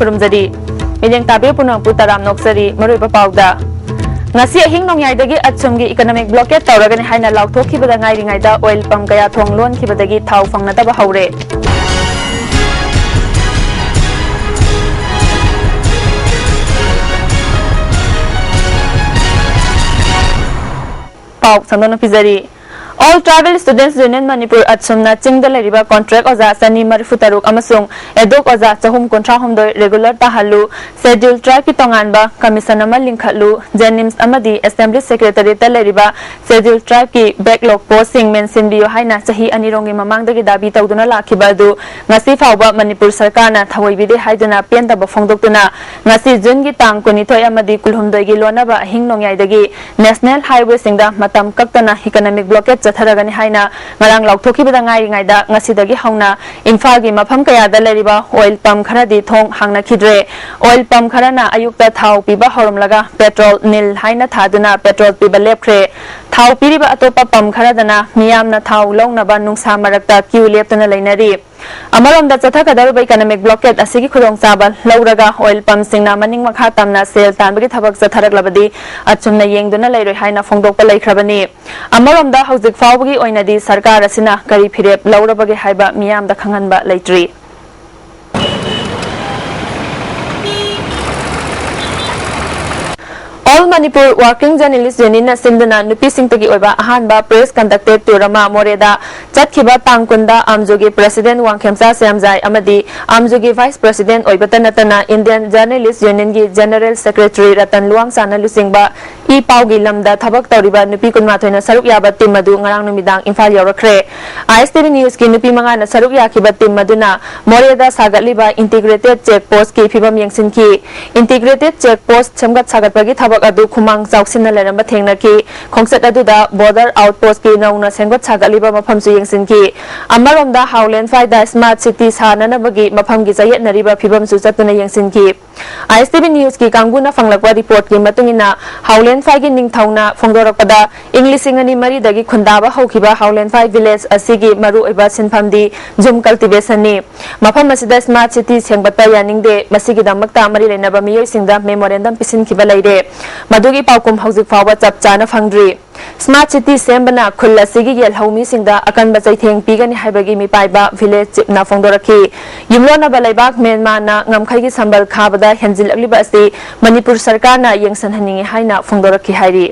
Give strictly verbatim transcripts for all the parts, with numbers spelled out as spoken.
ꯈꯨꯔꯨꯝꯖꯔꯤ꯫ ꯃꯤꯠꯌꯦꯡ ꯇꯥꯕꯤꯕ ꯄꯨꯝꯅꯃꯛꯄꯨ ꯇꯔꯥꯝꯅ ꯑꯣꯛꯆꯔꯤ꯫ ꯃꯔꯨꯑꯣꯏꯕ ꯄꯥꯎꯗ, ꯉꯁꯤ ꯑꯍꯤꯡ ꯅꯣꯡꯌꯥꯏꯗꯒꯤ ꯑꯁꯨꯝꯒꯤ economic blockade ꯇꯧꯔꯒꯅꯤ ꯍꯥꯏꯅ ꯂꯥꯎꯊꯣꯛꯈꯤꯕꯗ ꯉꯥꯏꯔꯤꯉꯩꯗ oil pump ꯀꯌꯥ ꯊꯣꯡ ꯂꯣꯟꯈꯤꯕꯗꯒꯤ ꯊꯥꯎ ꯐꯪꯅꯗꯕ ꯍꯧꯔꯦ꯫ ꯄꯥꯎ ꯁꯟꯗꯣꯛꯅ ꯄꯤꯖꯔꯤ꯫ All Tribal Students Union Manipur, ꯑꯠꯁꯨꯝꯅ ꯆꯤꯡꯗ ꯂꯩꯔꯤꯕ contract ꯑꯣꯖꯥ ꯆꯅꯤ ꯃꯔꯤꯐꯨ ꯇꯔꯨꯛ ꯑꯃꯁꯨꯡ ad hoc ꯑꯣꯖꯥ ꯆꯍꯨꯝ ꯀꯨꯟꯊ꯭ꯔꯥ ꯍꯨꯝꯗꯣꯏ regular ꯇꯥꯍꯜꯂꯨ, Scheduled Tribe ꯀꯤ ꯇꯣꯉꯥꯟꯕ commission ꯑꯃ ꯂꯤꯡꯈꯠꯂꯨ, JNIMS ꯑꯃꯗꯤ Assembly Secretariat ꯇ ꯂꯩꯔꯤꯕ Scheduled Tribe ꯀꯤ backlog post ꯁꯤꯡ ꯃꯦꯟꯁꯤꯟꯕꯤꯌꯨ ꯍꯥꯏꯅ ꯆꯍꯤ ꯑꯅꯤꯔꯣꯝꯒꯤ ꯃꯃꯥꯡꯗꯒꯤ ꯗꯥꯕꯤ ꯇꯧꯗꯨꯅ ꯂꯥꯛꯈꯤꯕ ꯑꯗꯨ ꯉꯁꯤ ꯐꯥꯎꯕ ꯃꯅꯤꯄꯨꯔ ꯁꯔꯀꯥꯔꯅ ꯊꯑꯣꯏꯕꯤꯗꯦ ꯍꯥꯏꯗꯨꯅ ꯄꯦꯟꯗꯕ ꯐꯣꯡꯗꯣꯛꯇꯨꯅ ꯉꯁꯤ ꯖꯨꯟꯒꯤ ꯇꯥꯡ ꯀꯨꯟꯅꯤꯊꯣꯏ ꯑꯃꯗꯤ ꯀꯨꯟꯍꯨꯝꯗꯣꯏꯒꯤ ꯂꯣꯟꯅꯕ ꯑꯍꯤꯡ ꯅꯣꯡꯌꯥꯏꯗꯒꯤ National Highway ꯁꯤꯡꯗ ꯃꯇꯝ ꯀꯛꯇꯅ economic blockade ꯆꯠꯊꯔꯒꯅꯤ ꯍꯥꯏꯅ ꯉꯔꯥꯡ ꯂꯥꯎꯊꯣꯛꯈꯤꯕꯗ ꯉꯥꯏꯔꯤꯉꯩꯗ ꯉꯁꯤꯗꯒꯤ ꯍꯧꯅ ꯏꯝꯐꯥꯜꯒꯤ ꯃꯐꯝ ꯀꯌꯥꯗ ꯂꯩꯔꯤꯕ oil pump ꯈꯔꯗꯤ ꯊꯣꯡ ꯍꯥꯡꯅꯈꯤꯗ꯭ꯔꯦ꯫ Oil pump ꯈꯔꯅ ꯑꯌꯨꯛꯇ ꯊꯥꯎ ꯄꯤꯕ ꯍꯧꯔꯝꯂꯒ petrol nil ꯍꯥꯏꯅ ꯊꯥꯗꯨꯅ petrol ꯄꯤꯕ ꯂꯦꯞꯈ꯭ꯔꯦ꯫ ꯊꯥꯎ ꯄꯤꯔꯤꯕ ꯑꯇꯣꯞꯄ pump ꯈꯔꯗꯅ ꯃꯤꯌꯥꯝꯅ ꯊꯥꯎ ꯂꯧꯅꯕ ꯅꯨꯡꯁꯥ ꯃꯔꯛꯇ queue ꯂꯦꯞꯇꯨꯅ ꯂꯩꯅꯔꯤ꯫ ꯑꯃꯔꯣꯝꯗ ꯆꯠꯊꯒꯗꯧꯔꯤꯕ economic blockade ꯑꯁꯤꯒꯤ ꯈꯨꯗꯣꯡꯆꯥꯕ ꯂꯧꯔꯒ oil pump ꯁꯤꯡꯅ ꯃꯅꯤꯡ ꯃꯈꯥ ꯇꯝꯅ ꯁꯦꯜ ꯇꯥꯟꯕꯒꯤ ꯊꯕꯛ ꯆꯠꯊꯔꯛꯂꯕꯗꯤ ꯑꯁꯨꯝꯅ ꯌꯦꯡꯗꯨꯅ ꯂꯩꯔꯣꯏ ꯍꯥꯏꯅ ꯐꯣꯡꯗꯣꯛꯄ ꯂꯩꯈ꯭ꯔꯕꯅꯤ꯫ ꯑꯃꯔꯣꯝꯗ ꯍꯧꯖꯤꯛ ꯐꯥꯎꯕꯒꯤ ꯑꯣꯏꯅꯗꯤ ꯁꯔꯀꯥꯔ ꯑꯁꯤꯅ ꯀꯔꯤ ꯐꯤꯔꯦꯞ ꯂꯧꯔꯕꯒꯦ ꯍꯥꯏꯕ ꯃꯤꯌꯥꯝꯗ ꯈꯪꯍꯟꯕ ꯂꯩꯇ꯭ꯔꯤ꯫ All Manipur Working Journalist Union ꯅ ꯁꯤꯟꯗꯨꯅ ꯅꯨꯄꯤꯁꯤꯡꯇꯒꯤ ꯑꯣꯏꯕ ꯑꯍꯥꯟꯕ press conducted tour ꯑꯃ ꯃꯣꯔꯦꯗ ꯆꯠꯈꯤꯕ ꯇꯥꯡ ꯀꯨꯟꯗ ꯑꯝꯖꯨꯒꯤ president ꯋꯥꯡꯈꯦꯝꯆꯥ ꯁꯦꯝꯖꯥꯏ ꯑꯃꯗꯤ ꯑꯝꯖꯨꯒꯤ vice president ꯑꯣꯏꯕꯇ ꯅꯠꯇꯅ Indian Journalist Union ꯒꯤ general secretary ꯔꯇꯟ ꯂꯨꯋꯥꯡꯆꯥꯅ ꯂꯨꯆꯤꯡꯕ ꯏ ꯄꯥꯎꯒꯤ ꯂꯝꯗ ꯊꯕꯛ ꯇꯧꯔꯤꯕ ꯅꯨꯄꯤ ꯀꯨꯟꯃꯥꯊꯣꯏꯅ ꯁꯔꯨꯛ ꯌꯥꯕ team ꯑꯗꯨ ꯉꯔꯥꯡ ꯅꯨꯃꯤꯗꯥꯡ ꯏꯝꯐꯥꯜ ꯌꯧꯔꯛꯈ꯭ꯔꯦ꯫ ISTV News ꯀꯤ ꯅꯨꯄꯤ ꯃꯉꯥꯅ ꯁꯔꯨꯛ ꯌꯥꯈꯤꯕ team ꯑꯗꯨꯅ ꯃꯣꯔꯦꯗ ꯁꯥꯒꯠꯂꯤꯕ integrated check post ꯀꯤ ꯐꯤꯕꯝ ꯌꯦꯡꯁꯤꯟꯈꯤ꯫ Integrated check post ꯁꯦꯝꯒꯠ ꯁꯥꯒꯠꯄꯒꯤ ꯊꯕꯛ ꯑꯗꯨ ꯈꯨꯃꯥꯡ ꯆꯥꯎꯁꯤꯟꯅ ꯂꯩꯔꯝꯕ ꯊꯦꯡꯅꯈꯤ꯫ ꯈꯣꯡꯆꯠ ꯑꯗꯨꯗ border outpost ꯀꯤ ꯅꯧꯅ ꯁꯦꯝꯒꯠ ꯁꯥꯒꯠꯂꯤꯕ ꯃꯐꯝꯁꯨ ꯌꯦꯡꯁꯤꯟꯈꯤ꯫ ꯑꯃꯔꯣꯝꯗ ꯍꯥꯎꯂꯦꯟꯐꯥꯏꯗ smart city ꯁꯥꯅꯅꯕꯒꯤ ꯃꯐꯝꯒꯤ ꯆꯌꯦꯠꯅꯔꯤꯕ ꯐꯤꯕꯝꯁꯨ ꯆꯠꯇꯨꯅ ꯌꯦꯡꯁꯤꯟꯈꯤ꯫ ꯑꯥꯏ ꯑꯦꯁ ꯇꯤ ꯚꯤ ꯅ꯭ꯌꯨꯁꯀꯤ ꯀꯥꯡꯕꯨꯅ ꯐꯪꯂꯛꯄ ꯔꯤꯄꯣꯔꯠꯀꯤ ꯃꯇꯨꯡ ꯏꯟꯅ, ꯍꯥꯎꯂꯦꯟꯐꯥꯏꯒꯤ ꯅꯤꯡꯊꯧꯅ ꯐꯣꯡꯗꯣꯔꯛꯄꯗ, ꯏꯪ ꯂꯤꯁꯤꯡ ꯑꯅꯤ ꯃꯔꯤꯗꯒꯤ ꯈꯨꯟꯗꯥꯕ ꯍꯧꯈꯤꯕ ꯍꯥꯎꯂꯦꯟꯐꯥꯏ ꯚꯤꯂꯦꯖ ꯑꯁꯤꯒꯤ ꯃꯔꯨꯑꯣꯏꯕ ꯁꯤꯟꯐꯝꯗꯤ ꯖꯨꯝ ꯀꯜꯇꯤꯚꯦꯁꯟꯅꯤ꯫ ꯃꯐꯝ ꯑꯁꯤꯗ ꯁ꯭ꯃꯥꯔꯠ ꯁꯤꯇꯤ ꯁꯦꯝꯒꯠꯄ ꯌꯥꯅꯤꯡꯗꯦ, ꯃꯁꯤꯒꯤꯗꯃꯛꯇ ꯃꯔꯤ ꯂꯩꯅꯕ ꯃꯤꯑꯣꯏꯁꯤꯡꯗ ꯃꯦꯃꯣꯔꯦꯟꯗꯝ ꯄꯤꯁꯤꯟꯈꯤꯕ ꯂꯩꯔꯦ꯫ ꯃꯗꯨꯒꯤ ꯄꯥꯎꯈꯨꯝ ꯍꯧꯖꯤꯛ ꯐꯥꯎꯕ ꯆꯞ ꯆꯥꯅ ꯐꯪꯗ꯭ꯔꯤ꯫ ꯁ꯭ꯃꯥꯔꯠ ꯁꯤꯇꯤ ꯁꯦꯝꯕꯅ ꯈꯨꯜ ꯑꯁꯤꯒꯤ ꯌꯦꯜꯍꯧ ꯃꯤꯁꯤꯡꯗ ꯑꯀꯟꯕ ꯆꯩꯊꯦꯡ ꯄꯤꯒꯅꯤ ꯍꯥꯏꯕꯒꯤ ꯃꯤꯄꯥꯏꯕ ꯚꯤꯂꯦꯖ ꯆꯤꯞꯅ ꯐꯣꯡꯗꯣꯔꯛꯈꯤ꯫ ꯌꯨꯝꯂꯣꯟꯅꯕ ꯂꯩꯕꯥꯛ ꯃ꯭ꯌꯥꯟꯃꯥꯔꯅ ꯉꯝꯈꯩꯒꯤ ꯁꯝꯕꯜ ꯈꯥꯕꯗ ꯍꯦꯟꯖꯤꯜꯂꯛꯂꯤꯕ ꯑꯁꯤ ꯃꯅꯤꯄꯨꯔ ꯁꯔꯀꯥꯔꯅ ꯌꯦꯡꯁꯤꯟꯍꯟꯅꯤꯡꯏ ꯍꯥꯏꯅ ꯐꯣꯡꯗꯣꯔꯛꯈꯤ ꯍꯥꯏꯔꯤ꯫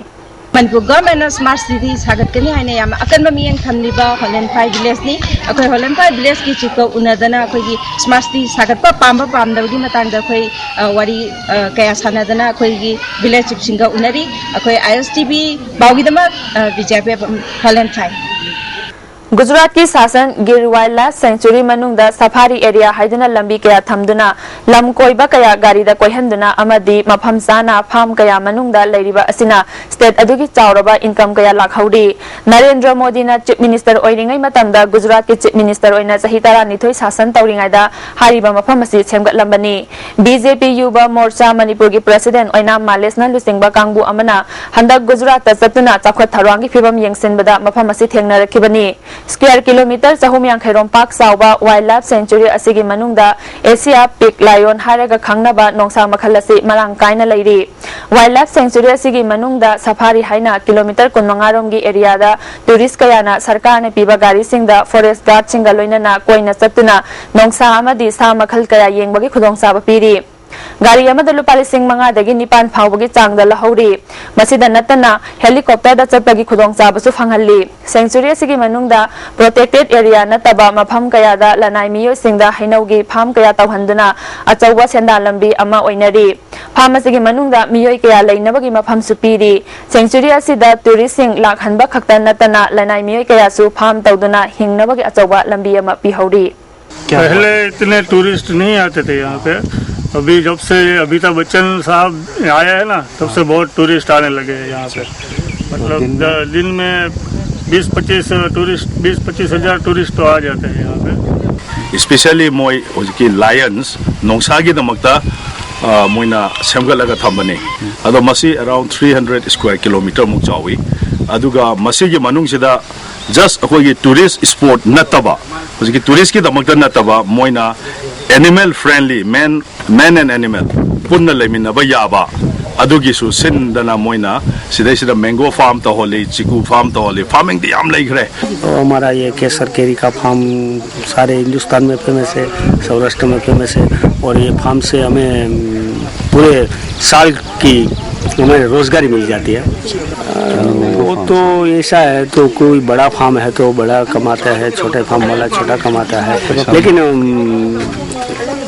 ꯃꯅꯤꯄꯨꯔ ꯒꯚꯔꯟꯃꯦꯟꯅ ꯁ꯭ꯃꯥꯔꯠ ꯁꯤꯇꯤ ꯁꯥꯒꯠꯀꯅꯤ ꯍꯥꯏꯅ ꯌꯥꯝꯅ ꯑꯀꯟꯕ ꯃꯤꯠꯌꯦꯡ ꯊꯝꯂꯤꯕ ꯍꯣꯂꯦꯟꯐꯥꯏ ꯚꯤꯂꯦꯖꯅꯤ꯫ ꯑꯩꯈꯣꯏ ꯍꯣꯂꯦꯟꯐꯥꯏ ꯚꯤꯂꯦꯖꯀꯤ ꯆꯤꯐꯀ ꯎꯅꯗꯅ ꯑꯩꯈꯣꯏꯒꯤ ꯁ꯭ꯃꯥꯔꯠ ꯁꯤꯇꯤ ꯁꯥꯒꯠꯄ ꯄꯥꯝꯕ ꯄꯥꯝꯗꯕꯒꯤ ꯃꯇꯥꯡꯗ ꯑꯩꯈꯣꯏ, ꯑ, ꯋꯥꯔꯤ, ꯑ, ꯀꯌꯥ ꯁꯥꯟꯅꯗꯅ ꯑꯩꯈꯣꯏꯒꯤ ꯚꯤꯂꯦꯖ ꯆꯤꯐꯁꯤꯡꯒ ꯎꯅꯔꯤ꯫ ꯑꯩꯈꯣꯏ ꯑꯥꯏ ꯑꯦꯁ ꯇꯤ ꯚꯤ ꯄꯥꯎꯒꯤꯗꯃꯛ, ꯑ, ꯕꯤꯖꯦꯄꯤ ꯍꯣꯂꯦꯟꯐꯥꯏ꯫ ꯒꯨꯖꯔꯥꯠꯀꯤ ꯁꯥꯁꯟ ꯒꯤꯔ ꯋꯥꯏꯜꯗ ꯂꯥꯏꯐ ꯁꯦꯡꯆꯨꯔꯤ ꯃꯅꯨꯡꯗ ꯁꯐꯥꯔꯤ ꯑꯦꯔꯤꯌꯥ ꯍꯥꯏꯗꯨꯅ ꯂꯝꯕꯤ ꯀꯌꯥ ꯊꯝꯗꯨꯅ ꯂꯝ ꯀꯣꯏꯕ ꯀꯌꯥ ꯒꯥꯔꯤꯗ ꯀꯣꯏꯍꯟꯗꯨꯅ ꯑꯃꯗꯤ ꯃꯐꯝ ꯆꯥꯅ ꯐꯥꯔꯝ ꯀꯌꯥ ꯃꯅꯨꯡꯗ ꯂꯩꯔꯤꯕ ꯑꯁꯤꯅ ꯁ꯭ꯇꯦꯠ ꯑꯗꯨꯒꯤ ꯆꯥꯎꯔꯕ ꯏꯟꯀꯝ ꯀꯌꯥ ꯂꯥꯛꯍꯧꯔꯤ꯫ ꯅꯔꯦꯟꯗ꯭ꯔ ꯃꯣꯗꯤꯅ ꯆꯤꯐ ꯃꯤꯅꯤꯁꯇꯔ ꯑꯣꯏꯔꯤꯉꯩ ꯃꯇꯝꯗ ꯒꯨꯖꯔꯥꯠꯀꯤ ꯆꯤꯐ ꯃꯤꯅꯤꯁꯇꯔ ꯑꯣꯏꯅ ꯆꯍꯤ ꯇꯔꯥꯅꯤꯊꯣꯏ ꯁꯥꯁꯟ ꯇꯧꯔꯤꯉꯩꯗ ꯍꯥꯏꯔꯤꯕ ꯃꯐꯝ ꯑꯁꯤ ꯁꯦꯝꯒꯠꯂꯝꯕꯅꯤ꯫ ꯕꯤ ꯖꯦ ꯄꯤ ꯌꯨꯕ ꯃꯣꯔꯆꯥ ꯃꯅꯤꯄꯨꯔꯒꯤ ꯄ꯭ꯔꯁꯤꯗꯦꯟꯠ ꯑꯣꯏꯅꯥꯝ ꯃꯥꯂꯦꯁꯅ ꯂꯨꯆꯤꯡꯕ ꯀꯥꯡꯕꯨ ꯑꯃꯅ ꯍꯟꯗꯛ ꯒꯨꯖꯔꯥꯠꯇ ꯆꯠꯇꯨꯅ ꯆꯥꯎꯈꯠ ꯊꯧꯔꯥꯡꯒꯤ ꯐꯤꯕꯝ ꯌꯦꯡꯁꯤꯟꯕꯗ ꯃꯐꯝ ꯑꯁꯤ ꯊꯦꯡꯅꯔꯛꯈꯤꯕꯅꯤ꯫ ꯁ꯭ꯀ꯭ꯋꯥꯔ ꯀꯤꯂꯣꯃꯤꯇꯔ ꯆꯍꯨꯝ ꯌꯥꯡꯈꯩ ꯔꯣꯝ ꯄꯥꯛ ꯆꯥꯎꯕ ꯋꯥꯏꯜꯗ ꯂꯥꯏꯐ ꯁꯦꯡꯆꯨꯔꯤ ꯑꯁꯤꯒꯤ ꯃꯅꯨꯡꯗ ꯑꯦꯁꯤꯌꯥ ꯄꯤꯛ ꯂꯥꯏꯑꯣꯟ ꯍꯥꯏꯔꯒ ꯈꯪꯅꯕ ꯅꯣꯡꯁꯥ ꯃꯈꯜ ꯑꯁꯤ ꯃꯔꯥꯡ ꯀꯥꯏꯅ ꯂꯩꯔꯤ꯫ ꯋꯥꯏꯜꯗ ꯂꯥꯏꯐ ꯁꯦꯡꯆꯨꯔꯤ ꯑꯁꯤꯒꯤ ꯃꯅꯨꯡꯗ ꯁꯐꯥꯔꯤ ꯍꯥꯏꯅ ꯀꯤꯂꯣꯃꯤꯇꯔ ꯀꯨꯟꯃꯉꯥ ꯔꯣꯝꯒꯤ ꯑꯦꯔꯤꯌꯥꯗ ꯇꯨꯔꯤꯁ ꯀꯌꯥꯅ ꯁꯔꯀꯥꯔꯅ ꯄꯤꯕ ꯒꯥꯔꯤꯁꯤꯡꯗ ꯐꯣꯔꯦꯁ ꯒꯥꯔꯗꯁꯤꯡꯒ ꯂꯣꯏꯅꯅ ꯀꯣꯏꯅ ꯆꯠꯇꯨꯅ ꯅꯣꯡꯁꯥ ꯑꯃꯗꯤ ꯁꯥ ꯃꯈꯜ ꯀꯌꯥ ꯌꯦꯡꯕꯒꯤ ꯈꯨꯗꯣꯡꯆꯥꯕ ꯄꯤꯔꯤ꯫ ꯒꯥꯔꯤ ꯑꯃꯗ ꯂꯨꯄꯥ ꯂꯤꯁꯤꯡ ꯃꯉꯥꯗꯒꯤ ꯅꯤꯄꯥꯟ ꯐꯥꯎꯕꯒꯤ ꯆꯥꯡꯗ ꯂꯧꯍꯧꯔꯤ꯫ ꯃꯁꯤꯗ ꯅꯠꯇꯅ ꯍꯦꯂꯤꯀꯣꯞꯇꯔꯗ ꯆꯠꯄꯒꯤ ꯈꯨꯗꯣꯡꯆꯥꯕꯁꯨ ꯐꯪꯍꯜꯂꯤ꯫ ꯁꯦꯡꯆꯨꯔꯤ ꯑꯁꯤꯒꯤ ꯃꯅꯨꯡꯗ ꯄ꯭ꯔꯣꯇꯦꯛꯇꯦꯗ ꯑꯦꯔꯤꯌꯥ ꯅꯠꯇꯕ ꯃꯐꯝ ꯀꯌꯥꯗ ꯂꯅꯥꯏ ꯃꯤꯑꯣꯏꯁꯤꯡꯗ ꯍꯩꯅꯧꯒꯤ ꯐꯥꯔꯝ ꯀꯌꯥ ꯇꯧꯍꯟꯗꯨꯅ ꯑꯆꯧꯕ ꯁꯦꯟꯗꯥꯟ ꯂꯝꯕꯤ ꯑꯃ ꯑꯣꯏꯅꯔꯤ꯫ ꯐꯥꯔꯝ ꯑꯁꯤꯒꯤ ꯃꯅꯨꯡꯗ ꯃꯤꯑꯣꯏ ꯀꯌꯥ ꯂꯩꯅꯕꯒꯤ ꯃꯐꯝꯁꯨ ꯄꯤꯔꯤ꯫ ꯁꯦꯡꯆꯨꯔꯤ ꯑꯁꯤꯗ ꯇꯨꯔꯤꯁꯁꯤꯡ ꯂꯥꯛꯍꯟꯕ ꯈꯛꯇ ꯅꯠꯇꯅ ꯂꯅꯥꯏ ꯃꯤꯑꯣꯏ ꯀꯌꯥꯁꯨ ꯐꯥꯔꯝ ꯇꯧꯗꯨꯅ ꯍꯤꯡꯅꯕꯒꯤ ꯑꯆꯧꯕ ꯂꯝꯕꯤ ꯑꯃ ꯄꯤꯍꯧꯔꯤ꯫ क्या हुआ? पहले इतने टूरिस्ट नहीं आते थे यहाँ पे। अभी जब से अमिताभ बच्चन साहब आए हैं ना, तब से बहुत टूरिस्ट आने लगे हैं यहाँ पे। मतलब, दिन में द-, दिन में बीस पच्चीस टूरिस्ट, बीस पच्चीस हज़ार टूरिस्ट तो आ जाते हैं यहाँ पे। Especially ꯃꯣꯏ ꯍꯧꯖꯤꯛꯀꯤ ꯂꯥꯏꯑꯣꯟꯁ ꯅꯣꯡꯁꯥꯒꯤꯗꯃꯛꯇ ꯑ, ꯃꯣꯏꯅ ꯁꯦꯝꯒꯠꯂꯒ ꯊꯝꯕꯅꯤ꯫ ꯑꯗꯣ ꯃꯁꯤ around three hundred square kilometre ꯃꯨꯛ ꯆꯥꯎꯏ꯫ ꯑꯗꯨꯒ ꯃꯁꯤꯒꯤ ꯃꯅꯨꯡꯁꯤꯗ just ꯑꯩꯈꯣꯏꯒꯤ tourist spot ꯅꯠꯇꯕ, ꯍꯧꯖꯤꯛꯀꯤ touristꯀꯤꯗꯃꯛꯇ ꯅꯠꯇꯕ, ꯃꯣꯏꯅ animal friendly, man, man and animal ꯄꯨꯟꯅ ꯂꯩꯃꯤꯟꯅꯕ ꯌꯥꯕ, ꯑꯗꯨꯒꯤꯁꯨ ꯁꯤꯟꯗꯅ ꯃꯣꯏꯅ ꯁꯤꯗꯩꯁꯤꯗ mango farm ꯇꯧꯍꯜꯂꯤ, ꯆꯤꯀꯨ farm ꯇꯧꯍꯜꯂꯤ, farmingꯗꯤ ꯌꯥꯝ ꯂꯩꯈ꯭ꯔꯦ꯫ तो हमारा ये केसर केरी का फार्म सारे हिंदुस्तान में फेमस है, सौराष्ट्र में फेमस है। और ये फार्म से हमें, हम्म, पूरे साल की हमें रोजगारी मिल जाती है। अ, वो तो ऐसा है, तो कोई बड़ा फार्म है तो बड़ा कमाता है, छोटे फार्म वाला छोटा कमाता है, लेकिन, अम,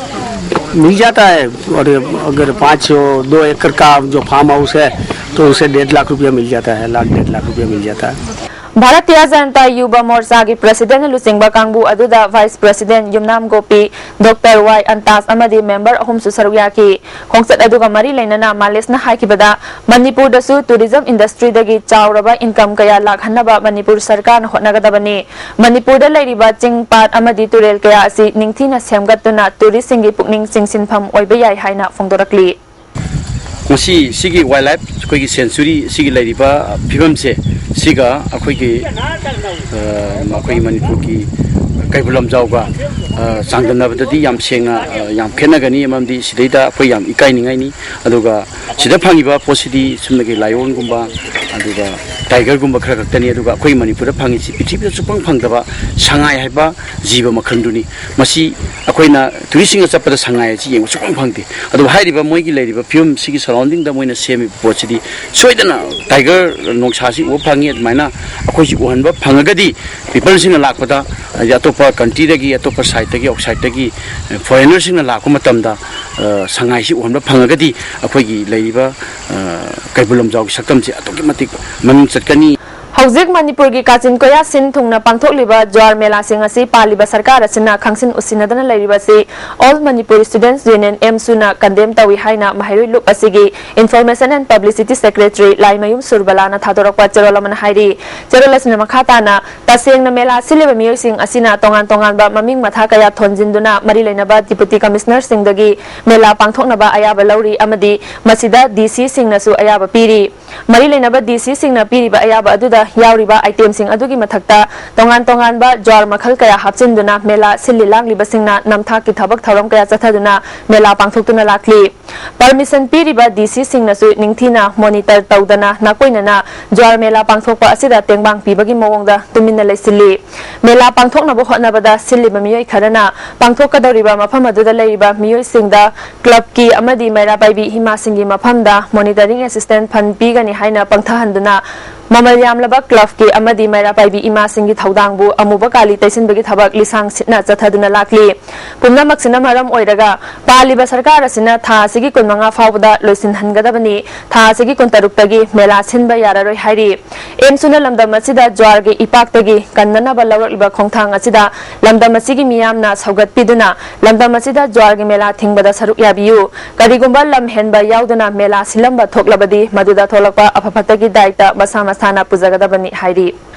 मिल जाता है। और अगर पाँच, दो एकड़ का जो फार्म हाउस है, तो उसे डेढ़ लाख रुपया मिल जाता है, लाख डेढ़ लाख रुपया मिल जाता है। ꯚꯥꯔꯇꯤꯌ ꯖꯅꯇꯥ ꯌꯨꯕ ꯃꯣꯔꯆꯥꯒꯤ ꯄ꯭ꯔꯁꯤꯗꯦꯟꯠꯅ ꯂꯨꯆꯤꯡꯕ ꯀꯥꯡꯕꯨ ꯑꯗꯨꯗ ꯚꯥꯏꯁ ꯄ꯭ꯔꯁꯤꯗꯦꯟꯠ ꯌꯨꯝꯅꯥꯝ ꯒꯣꯄꯤ, ꯗꯣꯛꯇꯔ ꯋꯥꯏ ꯑꯟꯇꯥꯖ ꯑꯃꯗꯤ ꯃꯦꯝꯕꯔ ꯑꯍꯨꯝꯁꯨ ꯁꯔꯨꯛ ꯌꯥꯈꯤ꯫ ꯈꯣꯡꯆꯠ ꯑꯗꯨꯒ ꯃꯔꯤ ꯂꯩꯅꯅ ꯃꯥꯂꯦꯁꯅ ꯍꯥꯏꯈꯤꯕꯗ, ꯃꯅꯤꯄꯨꯔꯗꯁꯨ ꯇꯨꯔꯤꯖꯝ ꯏꯟꯗꯁꯇ꯭ꯔꯤꯗꯒꯤ ꯆꯥꯎꯔꯕ ꯏꯟꯀꯝ ꯀꯌꯥ ꯂꯥꯛꯍꯟꯅꯕ ꯃꯅꯤꯄꯨꯔ ꯁꯔꯀꯥꯔꯅ ꯍꯣꯠꯅꯒꯗꯕꯅꯤ꯫ ꯃꯅꯤꯄꯨꯔꯗ ꯂꯩꯔꯤꯕ ꯆꯤꯡ, ꯄꯥꯠ ꯑꯃꯗꯤ ꯇꯨꯔꯦꯜ ꯀꯌꯥ ꯑꯁꯤ ꯅꯤꯡꯊꯤꯅ ꯁꯦꯝꯒꯠꯇꯨꯅ ꯇꯨꯔꯤꯁꯁꯤꯡꯒꯤ ꯄꯨꯛꯅꯤꯡ ꯆꯤꯡꯁꯤꯟꯐꯝ ꯑꯣꯏꯕ ꯌꯥꯏ ꯍꯥꯏꯅ ꯐꯣꯡꯗꯣꯔꯛꯂꯤ꯫ ꯉꯁꯤ ꯁꯤꯒꯤ ꯋꯥꯏꯜ ꯂꯥꯏꯐ ꯑꯩꯈꯣꯏꯒꯤ ꯁꯦꯟꯆꯨꯔꯤ ꯑꯁꯤꯒꯤ ꯂꯩꯔꯤꯕ ꯐꯤꯕꯝꯁꯦ, ꯁꯤꯒ ꯑꯩꯈꯣꯏꯒꯤ, ꯑ, ꯑꯩꯈꯣꯏꯒꯤ ꯃꯅꯤꯄꯨꯔꯒꯤ ꯀꯩꯕꯨꯜ ꯂꯝꯖꯥꯎꯒ, ꯑ, ꯆꯥꯡꯗꯝꯅꯕꯗꯗꯤ ꯌꯥꯝ ꯁꯦꯡꯅ, ꯑ, ꯌꯥꯝ ꯈꯦꯠꯅꯒꯅꯤ꯫ ꯃꯔꯝꯗꯤ ꯁꯤꯗꯩꯗ ꯑꯩꯈꯣꯏ ꯌꯥꯝ ꯏꯀꯥꯏꯅꯤꯡꯉꯥꯏꯅꯤ꯫ ꯑꯗꯨꯒ ꯁꯤꯗ ꯐꯪꯉꯤꯕ ꯄꯣꯠꯁꯤꯗꯤ ꯁꯨꯞꯅꯒꯤ ꯂꯥꯏꯑꯣꯟꯒꯨꯝꯕ, ꯑꯗꯨꯒ ꯇꯥꯏꯒꯔꯒꯨꯝꯕ ꯈꯔ ꯈꯛꯇꯅꯤ꯫ ꯑꯗꯨꯒ ꯑꯩꯈꯣꯏ ꯃꯅꯤꯄꯨꯔꯗ ꯐꯪꯉꯤꯁꯤ ꯄ꯭ꯔꯤꯊꯤꯕꯤꯗ ꯁꯨꯛꯐꯪ ꯐꯪꯗꯕ ꯁꯉꯥꯏ ꯍꯥꯏꯕ ꯖꯤꯕ ꯃꯈꯜꯗꯨꯅꯤ꯫ ꯃꯁꯤ ꯑꯩꯈꯣꯏꯅ ꯇꯨꯔꯤꯁꯁꯤꯡꯅ ꯆꯠꯄꯗ ꯁꯉꯥꯏ ꯑꯁꯤ ꯌꯦꯡꯕ ꯁꯨꯛꯐꯪ ꯐꯪꯗꯦ꯫ ꯑꯗꯨꯕꯨ ꯍꯥꯏꯔꯤꯕ ꯃꯣꯏꯒꯤ ꯂꯩꯔꯤꯕ ꯐꯤꯕꯝ, ꯁꯤꯒꯤ ꯁꯔꯥꯎꯟꯗꯤꯡꯗ ꯃꯣꯏꯅ ꯁꯦꯝꯃꯤꯕ ꯄꯣꯠꯁꯤꯗꯤ ꯁꯣꯏꯗꯅ ꯇꯥꯏꯒꯔ ꯅꯣꯡꯁꯥꯁꯤ ꯎꯕ ꯐꯪꯉꯤ꯫ ꯑꯗꯨꯃꯥꯏꯅ ꯑꯩꯈꯣꯏꯁꯤ ꯎꯍꯟꯕ ꯐꯪꯉꯒꯗꯤ ꯄꯤꯄꯜꯁꯤꯡꯅ ꯂꯥꯛꯄꯗ, ꯍꯥꯏꯗꯤ ꯑꯇꯣꯞꯄ ꯀꯟꯇ꯭ꯔꯤꯗꯒꯤ, ꯑꯇꯣꯞꯄ ꯁꯥꯏꯠꯇꯒꯤ, ꯑꯥꯎꯠꯁꯥꯏꯠꯇꯒꯤ ꯐꯣꯔꯦꯅꯔꯁꯤꯡꯅ ꯂꯥꯛꯄ ꯃꯇꯝꯗ, ꯑ, ꯁꯉꯥꯏꯁꯤ ꯎꯍꯟꯕ ꯐꯪꯉꯒꯗꯤ ꯑꯩꯈꯣꯏꯒꯤ ꯂꯩꯔꯤꯕ, ꯑ, ꯀꯩꯕꯨꯜ ꯂꯝꯖꯥꯎꯒꯤ ꯁꯛꯇꯝꯁꯦ ꯑꯗꯨꯛꯀꯤ ꯃꯇꯤꯛ ꯃꯃꯤꯡ ꯆꯠꯀꯅꯤ꯫ ꯍꯧꯖꯤꯛ ꯃꯅꯤꯄꯨꯔꯒꯤ ꯀꯥꯆꯤꯟ ꯀꯣꯌꯥ ꯁꯤꯟ ꯊꯨꯡꯅ ꯄꯥꯡꯊꯣꯛꯂꯤꯕ ꯖ꯭ꯋꯥꯔ ꯃꯦꯂꯥꯁꯤꯡ ꯑꯁꯤ ꯄꯥꯜꯂꯤꯕ ꯁꯔꯀꯥꯔ ꯑꯁꯤꯅ ꯈꯪꯁꯤꯟ ꯎꯁꯤꯟꯅꯗꯅ ꯂꯩꯔꯤꯕꯁꯤ All Manipur Students Union, ꯑꯦꯝꯁꯨꯅ condemn ꯇꯧꯏ ꯍꯥꯏꯅ ꯃꯍꯩꯔꯣꯏ ꯂꯨꯞ ꯑꯁꯤꯒꯤ Information and Publicity Secretary Laimayum ꯁꯨꯔꯕꯂꯥꯅ ꯊꯥꯗꯣꯔꯛꯄ ꯆꯦꯔꯣꯜ ꯑꯃꯅ ꯍꯥꯏꯔꯤ꯫ ꯆꯦꯔꯣꯜ ꯑꯁꯤꯅ ꯃꯈꯥ ꯇꯥꯅ, ꯇꯁꯦꯡꯅ ꯃꯦꯂꯥ ꯁꯤꯜꯂꯤꯕ ꯃꯤꯑꯣꯏꯁꯤꯡ ꯑꯁꯤꯅ ꯇꯣꯉꯥꯟ ꯇꯣꯉꯥꯟꯕ ꯃꯃꯤꯡ ꯃꯊꯥ ꯀꯌꯥ ꯊꯣꯟꯖꯤꯟꯗꯨꯅ ꯃꯔꯤ ꯂꯩꯅꯕ Deputy Commissionerꯁꯤꯡꯗꯒꯤ ꯃꯦꯂꯥ ꯄꯥꯡꯊꯣꯛꯅꯕ ꯑꯌꯥꯕ ꯂꯧꯔꯤ ꯑꯃꯗꯤ ꯃꯁꯤꯗ ꯗꯤ ꯁꯤꯁꯤꯡꯅꯁꯨ ꯑꯌꯥꯕ ꯄꯤꯔꯤ꯫ ꯃꯔꯤ ꯂꯩꯅꯕ ꯗꯤ ꯁꯤꯁꯤꯡꯅ ꯄꯤꯔꯤꯕ ꯑꯌꯥꯕ ꯑꯗꯨꯗ ꯌꯥꯎꯔꯤꯕ itemꯁꯤꯡ ꯑꯗꯨꯒꯤ ꯃꯊꯛꯇ ꯇꯣꯉꯥꯟ ꯇꯣꯉꯥꯟꯕ ꯖ꯭ꯋꯥꯔ ꯃꯈꯜ ꯀꯌꯥ ꯍꯥꯞꯆꯤꯟꯗꯨꯅ ꯃꯦꯂꯥ ꯁꯤꯜꯂꯤ ꯂꯥꯡꯂꯤꯕꯁꯤꯡꯅ ꯅꯝꯊꯥꯛꯀꯤ ꯊꯕꯛ ꯊꯧꯔꯝ ꯀꯌꯥ ꯆꯠꯊꯗꯨꯅ ꯃꯦꯂꯥ ꯄꯥꯡꯊꯣꯛꯇꯨꯅ ꯂꯥꯛꯂꯤ꯫ Permission ꯄꯤꯔꯤꯕ ꯗꯤ ꯁꯤꯁꯤꯡꯅꯁꯨ ꯅꯤꯡꯊꯤꯅ monitor ꯇꯧꯗꯅ ꯅꯥꯀꯣꯏꯅꯅ ꯖ꯭ꯋꯥꯔ ꯃꯦꯂꯥ ꯄꯥꯡꯊꯣꯛꯄ ꯑꯁꯤꯗ ꯇꯦꯡꯕꯥꯡ ꯄꯤꯕꯒꯤ ꯃꯑꯣꯡꯗ ꯇꯨꯃꯤꯟꯅ ꯂꯩꯁꯤꯜꯂꯤ꯫ ꯃꯦꯂꯥ ꯄꯥꯡꯊꯣꯛꯅꯕ ꯍꯣꯠꯅꯕꯗ ꯁꯤꯜꯂꯤꯕ ꯃꯤꯑꯣꯏ ꯈꯔꯅ ꯄꯥꯡꯊꯣꯛꯀꯗꯧꯔꯤꯕ ꯃꯐꯝ ꯑꯗꯨꯗ ꯂꯩꯔꯤꯕ ꯃꯤꯑꯣꯏꯁꯤꯡꯗ clubꯀꯤ ꯑꯃꯗꯤ ꯃꯩꯔꯥ ꯄꯥꯏꯕꯤ ꯏꯃꯥꯁꯤꯡꯒꯤ ꯃꯐꯝꯗ monitoring assistant fund ꯄꯤꯒꯅꯤ ꯍꯥꯏꯅ ꯄꯪꯊꯍꯟꯗꯨꯅ ꯃꯃꯜ ꯌꯥꯝꯂꯕ clubꯀꯤ ꯑꯃꯗꯤ ꯃꯩꯔꯥ ꯄꯥꯏꯕꯤ ꯏꯃꯥꯁꯤꯡꯒꯤ ꯊꯧꯗꯥꯡꯕꯨ ꯑꯃꯨꯕ ꯀꯥꯂꯤ ꯇꯩꯁꯤꯟꯕꯒꯤ ꯊꯕꯛ ꯂꯤꯁꯥꯡ ꯁꯤꯠꯅ ꯆꯠꯊꯗꯨꯅ ꯂꯥꯛꯂꯤ꯫ ꯄꯨꯝꯅꯃꯛꯁꯤꯅ ꯃꯔꯝ ꯑꯣꯏꯔꯒ ꯄꯥꯜꯂꯤꯕ ꯁꯔꯀꯥꯔ ꯑꯁꯤꯅ ꯊꯥ ꯑꯁꯤꯒꯤ ꯀꯨꯟꯃꯉꯥ ꯐꯥꯎꯕꯗ ꯂꯣꯏꯁꯤꯟꯍꯟꯒꯗꯕꯅꯤ꯫ ꯊꯥ ꯑꯁꯤꯒꯤ ꯀꯨꯟꯇꯔꯨꯛꯇꯒꯤ ꯃꯦꯂꯥ ꯁꯤꯟꯕ ꯌꯥꯔꯔꯣꯏ ꯍꯥꯏꯔꯤ꯫ ꯑꯦꯝꯁꯨꯅ ꯂꯝꯗꯝ ꯑꯁꯤꯗ ꯖ꯭ꯋꯥꯔꯒꯤ ꯏꯄꯥꯛꯇꯒꯤ ꯀꯟꯅꯅꯕ ꯂꯧꯔꯛꯂꯤꯕ ꯈꯣꯡꯊꯥꯡ ꯑꯁꯤꯗ ꯂꯝꯗꯝ ꯑꯁꯤꯒꯤ ꯃꯤꯌꯥꯝꯅ ꯁꯧꯒꯠꯄꯤꯗꯨꯅ ꯂꯝꯗꯝ ꯑꯁꯤꯗ ꯖ꯭ꯋꯥꯔꯒꯤ ꯃꯦꯂꯥ ꯊꯤꯡꯕꯗ ꯁꯔꯨꯛ ꯌꯥꯕꯤꯌꯨ꯫ ꯀꯔꯤꯒꯨꯝꯕ ꯂꯝ ꯍꯦꯟꯕ ꯌꯥꯎꯗꯨꯅ ꯃꯦꯂꯥ ꯁꯤꯜꯂꯝꯕ ꯊꯣꯛꯂꯕꯗꯤ ꯃꯗꯨꯗ ꯊꯣꯛꯂꯛꯄ ꯑꯐ ꯐꯠꯇꯒꯤ ꯗꯥꯏꯇ ꯃꯁꯥ ꯃꯁꯥꯅ ꯄꯨꯖꯒꯗꯕꯅꯤ ꯍꯥꯏꯔꯤ꯫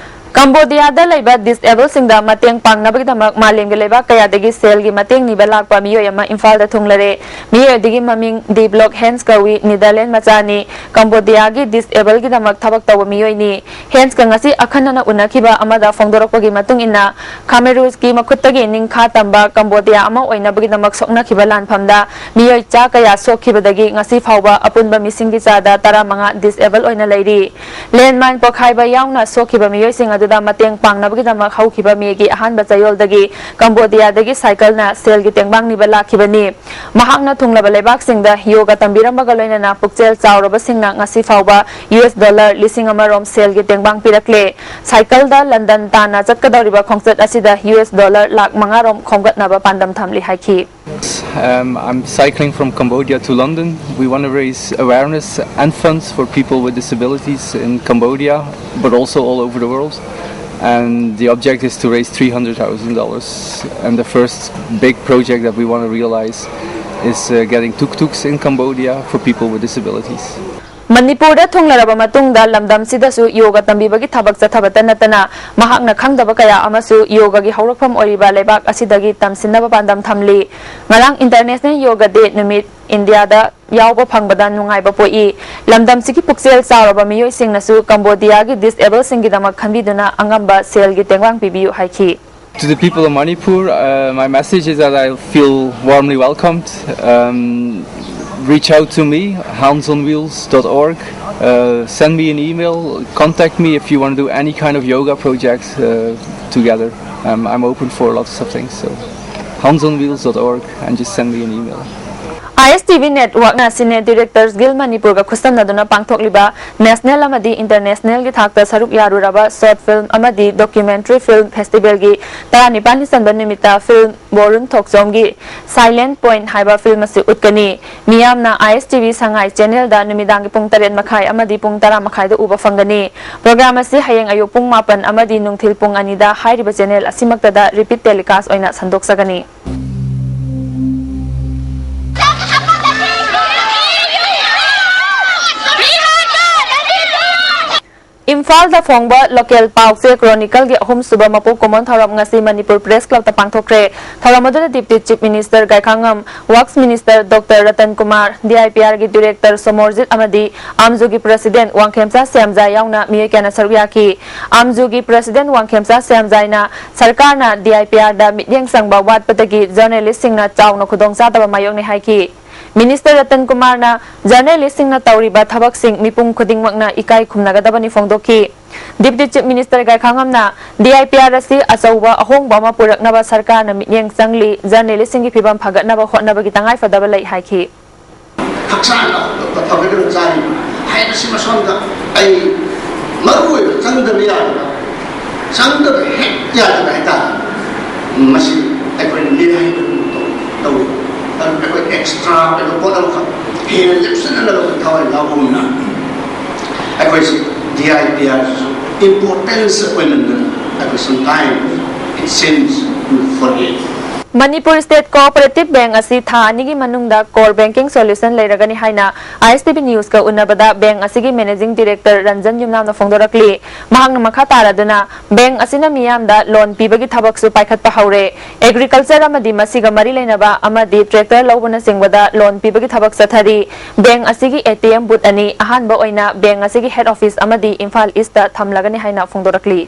ꯀꯝꯕꯣꯗꯤꯌꯥꯗ ꯂꯩꯕ disableꯁꯤꯡꯗ ꯃꯇꯦꯡ ꯄꯥꯡꯅꯕꯒꯤꯗꯃꯛ ꯃꯥꯂꯦꯝꯒꯤ ꯂꯩꯕꯥꯛ ꯀꯌꯥꯗꯒꯤ ꯁꯦꯜꯒꯤ ꯃꯇꯦꯡ ꯅꯤꯕ ꯂꯥꯛꯄ ꯃꯤꯑꯣꯏ ꯑꯃ ꯏꯝꯐꯥꯜꯗ ꯊꯨꯡꯂꯔꯦ꯫ ꯃꯤꯑꯣꯏ ꯑꯗꯨꯒꯤ ꯃꯃꯤꯡ ꯗꯤ ꯕ꯭ꯂꯣꯛ ꯍꯦꯟꯁ ꯀꯧꯏ, ꯅꯤꯗꯔꯂꯦꯟ ꯃꯆꯥꯅꯤ꯫ ꯀꯝꯕꯣꯗꯤꯌꯥꯒꯤ disableꯒꯤꯗꯃꯛ ꯊꯕꯛ ꯇꯧꯕ ꯃꯤꯑꯣꯏꯅꯤ꯫ ꯍꯦꯟꯁꯀ ꯉꯁꯤ ꯑꯈꯟꯅꯅ ꯎꯅꯈꯤꯕ ꯑꯃꯗ ꯐꯣꯡꯗꯣꯔꯛꯄꯒꯤ ꯃꯇꯨꯡ ꯏꯟꯅ, ꯈꯥꯃꯦꯔꯨꯖꯀꯤ ꯃꯈꯨꯠꯇꯒꯤ ꯅꯤꯡꯈꯥ ꯇꯝꯕ ꯀꯝꯕꯣꯗꯤꯌꯥ ꯑꯃ ꯑꯣꯏꯅꯕꯒꯤꯗꯃꯛ ꯁꯣꯛꯅꯈꯤꯕ ꯂꯥꯟꯐꯝꯗ ꯃꯤꯑꯣꯏ ꯆꯥ ꯀꯌꯥ ꯁꯣꯛꯈꯤꯕꯗꯒꯤ ꯉꯁꯤ ꯐꯥꯎꯕ ꯑꯄꯨꯟꯕ ꯃꯤꯁꯤꯡꯒꯤ ꯆꯥꯗ ꯇꯔꯥꯃꯉꯥ disable ꯑꯣꯏꯅ ꯂꯩꯔꯤ꯫ Landmine ꯄꯣꯈꯥꯏꯕ ꯌꯥꯎꯅ ꯁꯣꯛꯈꯤꯕ ꯃꯤꯑꯣꯏꯁꯤꯡ ꯑꯗꯨꯗ ꯃꯇꯦꯡ ꯄꯥꯡꯅꯕꯒꯤꯗꯃꯛ ꯍꯧꯈꯤꯕ ꯃꯦꯒꯤ ꯑꯍꯥꯟꯕ ꯆꯌꯣꯜꯗꯒꯤ ꯀꯝꯕꯣꯗꯤꯌꯥꯗꯒꯤ ꯁꯥꯏꯀꯜꯅ ꯁꯦꯜꯒꯤ ꯇꯦꯡꯕꯥꯡ ꯅꯤꯕ ꯂꯥꯛꯈꯤꯕꯅꯤ꯫ ꯃꯍꯥꯛꯅ ꯊꯨꯡꯂꯕ ꯂꯩꯕꯥꯛꯁꯤꯡꯗ ꯌꯣꯒ ꯇꯝꯕꯤꯔꯝꯕꯒ ꯂꯣꯏꯅꯅ ꯄꯨꯛꯆꯦꯜ ꯆꯥꯎꯔꯕꯁꯤꯡꯅ ꯉꯁꯤ ꯐꯥꯎꯕ ꯌꯨ ꯑꯦꯁ ꯗꯣꯂꯔ ꯂꯤꯁꯤꯡ ꯑꯃ ꯔꯣꯝ ꯁꯦꯜꯒꯤ ꯇꯦꯡꯕꯥꯡ ꯄꯤꯔꯛꯂꯦ꯫ ꯁꯥꯏꯀꯜꯗ ꯂꯟꯗꯟ ꯇꯥꯟꯅ ꯆꯠꯀꯗꯧꯔꯤꯕ ꯈꯣꯡꯆꯠ ꯑꯁꯤꯗ ꯌꯨ ꯑꯦꯁ ꯗꯣꯂꯔ ꯂꯥꯈ ꯃꯉꯥ ꯔꯣꯝ ꯈꯣꯝꯒꯠꯅꯕ ꯄꯥꯟꯗꯝ ꯊꯝꯂꯤ ꯍꯥꯏꯈꯤ꯫ Um, I'm cycling from Cambodia to London. We want to raise awareness and funds for people with disabilities in Cambodia, but also all over the world. And the object is to raise three hundred thousand dollars. And the first big project that we want to realize is uh, getting tuk tuks in Cambodia for people with disabilities. ꯃꯅꯤꯄꯨꯔꯗ ꯊꯨꯡꯂꯔꯕ ꯃꯇꯨꯡꯗ ꯂꯝꯗꯝꯁꯤꯗꯁꯨ ꯌꯣꯒ ꯇꯝꯕꯤꯕꯒꯤ ꯊꯕꯛ ꯆꯠꯊꯕꯇ ꯅꯠꯇꯅ ꯃꯍꯥꯛꯅ ꯈꯪꯗꯕ ꯀꯌꯥ ꯑꯃꯁꯨ ꯌꯣꯒꯒꯤ ꯍꯧꯔꯛꯐꯝ ꯑꯣꯏꯔꯤꯕ ꯂꯩꯕꯥꯛ ꯑꯁꯤꯗꯒꯤ ꯇꯝꯁꯤꯟꯅꯕ ꯄꯥꯟꯗꯝ ꯊꯝꯂꯤ꯫ ꯉꯔꯥꯡ International Yoga Day ꯅꯨꯃꯤꯠ ꯏꯟꯗꯤꯌꯥꯗ ꯌꯥꯎꯕ ꯐꯪꯕꯗ ꯅꯨꯡꯉꯥꯏꯕ ꯄꯣꯛꯏ꯫ ꯂꯝꯗꯝꯁꯤꯒꯤ ꯄꯨꯛꯆꯦꯜ ꯆꯥꯎꯔꯕ ꯃꯤꯑꯣꯏꯁꯤꯡꯅꯁꯨ ꯀꯝꯕꯣꯗꯤꯌꯥꯒꯤ disableꯁꯤꯡꯒꯤꯗꯃꯛ ꯈꯟꯕꯤꯗꯨꯅ ꯑꯉꯝꯕ ꯁꯦꯜꯒꯤ ꯇꯦꯡꯕꯥꯡ ꯄꯤꯕꯤꯌꯨ ꯍꯥꯏꯈꯤ꯫ To the people of Manipur, uh, my message is that I feel warmly welcomed. Um, reach out to me, handsonwheels dot org. Uh, send me an email, contact me if you want to do any kind of yoga project uh, together. Um, I'm open for lots of things. So, handsonwheels.org and just send me an email. ISTV Networkꯅ Cine Directors Guild ꯃꯅꯤꯄꯨꯔꯒ ꯈꯨꯠꯁꯝꯅꯗꯨꯅ ꯄꯥꯡꯊꯣꯛꯂꯤꯕ National ꯑꯃꯗꯤ Internationalꯒꯤ ꯊꯥꯛꯇ ꯁꯔꯨꯛ ꯌꯥꯔꯨꯔꯕ short film ꯑꯃꯗꯤ documentary film festivalꯒꯤ ꯇꯔꯥꯅꯤꯄꯥꯟꯅꯤ ꯆꯟꯕ ꯅꯨꯃꯤꯠꯇ film ꯕꯣꯔꯨꯟ ꯊꯣꯛꯆꯣꯝꯒꯤ Silent Point ꯍꯥꯏꯕ film ꯑꯁꯤ ꯎꯠꯀꯅꯤ꯫ ꯃꯤꯌꯥꯝꯅ ISTV ꯁꯉꯥꯏ channelꯗ ꯅꯨꯃꯤꯗꯥꯡꯒꯤ ꯄꯨꯡ ꯇꯔꯦꯠ ꯃꯈꯥꯏ ꯑꯃꯗꯤ ꯄꯨꯡ ꯇꯔꯥ ꯃꯈꯥꯏꯗ ꯎꯕ ꯐꯪꯒꯅꯤ꯫ Program ꯑꯁꯤ ꯍꯌꯦꯡ ꯑꯌꯨꯛ ꯄꯨꯡ ꯃꯥꯄꯟ ꯑꯃꯗꯤ ꯅꯨꯡꯊꯤꯜ ꯄꯨꯡ ꯑꯅꯤꯗ ꯍꯥꯏꯔꯤꯕ channel ꯑꯁꯤꯃꯛꯇꯗ repeat telecast ꯑꯣꯏꯅ ꯁꯟꯗꯣꯛꯆꯒꯅꯤ꯫ ꯏꯝꯐꯥꯜꯗ ꯐꯣꯡꯕ local ꯄꯥꯎꯆꯦ Chronicleꯒꯤ ꯑꯍꯨꯝꯁꯨꯕ ꯃꯄꯣꯛ ꯀꯨꯝꯑꯣꯟ ꯊꯧꯔꯝ ꯉꯁꯤ ꯃꯅꯤꯄꯨꯔ Press Clubꯇ ꯄꯥꯡꯊꯣꯛꯈ꯭ꯔꯦ꯫ ꯊꯧꯔꯝ ꯑꯗꯨꯗ Deputy Chief Minister ꯒꯥꯏꯈꯥꯉꯝ, Works Minister Doctor Ratan Kumar, DIPRꯒꯤ Director Somorjit ꯑꯃꯗꯤ ꯑꯥꯝꯖꯨꯒꯤ President ꯋꯥꯡꯈꯦꯝꯆꯥ ꯁ꯭ꯌꯥꯝꯖꯥꯏ ꯌꯥꯎꯅ ꯃꯤꯑꯣꯏ ꯀꯌꯥꯅ ꯁꯔꯨꯛ ꯌꯥꯈꯤ꯫ ꯑꯥꯝꯖꯨꯒꯤ President ꯋꯥꯡꯈꯦꯝꯆꯥ ꯁ꯭ꯌꯥꯝꯖꯥꯏꯅ ꯁꯔꯀꯥꯔꯅ DIPRꯗ ꯃꯤꯠꯌꯦꯡ ꯆꯪꯕ ꯋꯥꯠꯄꯗꯒꯤ journalistꯁꯤꯡꯅ ꯆꯥꯎꯅ ꯈꯨꯗꯣꯡꯆꯥꯗꯕ ꯃꯥꯌꯣꯛꯅꯩ ꯍꯥꯏꯈꯤ꯫ Minister ꯔꯇꯟ ꯀꯨꯃꯥꯔꯅ journalistꯁꯤꯡꯅ ꯇꯧꯔꯤꯕ ꯊꯕꯛꯁꯤꯡ ꯃꯤꯄꯨꯝ ꯈꯨꯗꯤꯡꯃꯛꯅ ꯏꯀꯥꯏ ꯈꯨꯝꯅꯒꯗꯕꯅꯤ ꯐꯣꯡꯗꯣꯛꯈꯤ꯫ Deputy Chief Minister ꯒꯥꯏꯈꯥꯉꯝꯅ DIPR ꯑꯁꯤ ꯑꯆꯧꯕ ꯑꯍꯣꯡꯕ ꯑꯃ ꯄꯨꯔꯛꯅꯕ ꯁꯔꯀꯥꯔꯅ ꯃꯤꯠꯌꯦꯡ ꯆꯪꯂꯤ, journalistꯁꯤꯡꯒꯤ ꯐꯤꯕꯝ ꯐꯒꯠꯅꯕ ꯍꯣꯠꯅꯕꯒꯤ ꯇꯉꯥꯏꯐꯗꯕ ꯂꯩ ꯍꯥꯏꯈꯤ꯫ ꯍꯛꯆꯥꯡꯗ ꯐꯒꯠꯂꯒ ꯆꯥꯔꯤꯕ ꯍꯥꯏꯕꯁꯤꯃ ꯁꯣꯝꯗ ꯑꯩ ꯃꯔꯨ ꯑꯣꯏꯕ ꯆꯪꯗꯕ ꯌꯥꯗꯕ, ꯆꯪꯗꯕ ꯍꯦꯛ ꯌꯥꯗꯕ ꯍꯥꯏꯇꯥꯔꯦ꯫ ꯃꯁꯤ ꯑꯩꯈꯣꯏꯅ ꯃꯤꯔꯥꯏꯕꯒꯨꯝꯕ ꯇꯧꯏ꯫ ꯇꯧꯏ꯫ ꯑꯗꯨꯅ ꯑꯩꯈꯣꯏ ꯑꯦꯛꯁꯇ꯭ꯔꯥ ꯑꯣꯏꯕ ꯄꯣꯠ ꯑꯃꯈꯛ ꯍꯦꯟꯅ ꯂꯦꯞꯁꯤꯟꯅꯅꯕ ꯑꯩꯈꯣꯏ ꯊꯋꯥꯏ ꯌꯥꯎꯕꯅꯤꯅ ꯑꯩꯈꯣꯏꯁꯤ ꯗꯤ ꯑꯥꯏ ꯄꯤ ꯑꯥꯔꯁꯤꯁꯨ ꯏꯝꯄꯣꯔꯇꯦꯟꯁ ꯑꯣꯏꯃꯟꯗꯅ ꯑꯩꯈꯣꯏ sometimes it seems forget. Manipur state cooperative bank ꯑꯁꯤ ꯊꯥ ꯑꯅꯤꯒꯤ ꯃꯅꯨꯡꯗ core banking solution ꯂꯩꯔꯒꯅꯤ ꯍꯥꯏꯅ ꯑꯥꯏ ꯑꯦꯁ ꯇꯤ ꯚꯤ ꯅ꯭ꯌꯨꯁꯀ ꯎꯟꯅꯕꯗ ꯕꯦꯡꯛ ꯑꯁꯤꯒꯤ ꯃꯦꯅꯦꯖꯤꯡ ꯗꯤꯔꯦꯛꯇꯔ ꯔꯟꯖꯟ ꯌꯨꯝꯅꯥꯝꯅ ꯐꯣꯡꯗꯣꯔꯛꯂꯤ꯫ ꯃꯍꯥꯛꯅ ꯃꯈꯥ ꯇꯥꯔꯗꯨꯅ ꯕꯦꯡꯛ ꯑꯁꯤꯅ ꯃꯤꯌꯥꯝꯗ ꯂꯣꯟ ꯄꯤꯕꯒꯤ ꯊꯕꯛꯁꯨ ꯄꯥꯏꯈꯠꯄ ꯍꯧꯔꯦ꯫ ꯑꯦꯒ꯭ꯔꯤꯀꯜꯆꯔ ꯑꯃꯗꯤ ꯃꯁꯤꯒ ꯃꯔꯤ ꯂꯩꯅꯕ ꯑꯃꯗꯤ ꯇ꯭ꯔꯦꯛꯇꯔ ꯂꯧꯕꯅꯆꯤꯡꯕꯗ ꯂꯣꯟ ꯄꯤꯕꯒꯤ ꯊꯕꯛ ꯆꯠꯊꯔꯤ꯫ ꯕꯦꯡꯛ ꯑꯁꯤꯒꯤ ꯑꯦ ꯇꯤ ꯑꯦꯝ ꯕꯨꯠ ꯑꯅꯤ ꯑꯍꯥꯟꯕ ꯑꯣꯏꯅ ꯕꯦꯡꯛ ꯑꯁꯤꯒꯤ ꯍꯦꯗ ꯑꯣꯐꯤꯁ ꯑꯃꯗꯤ ꯏꯝꯐꯥꯜ ꯏꯁꯇ ꯊꯝꯂꯒꯅꯤ ꯍꯥꯏꯅ ꯐꯣꯡꯗꯣꯔꯛꯂꯤ꯫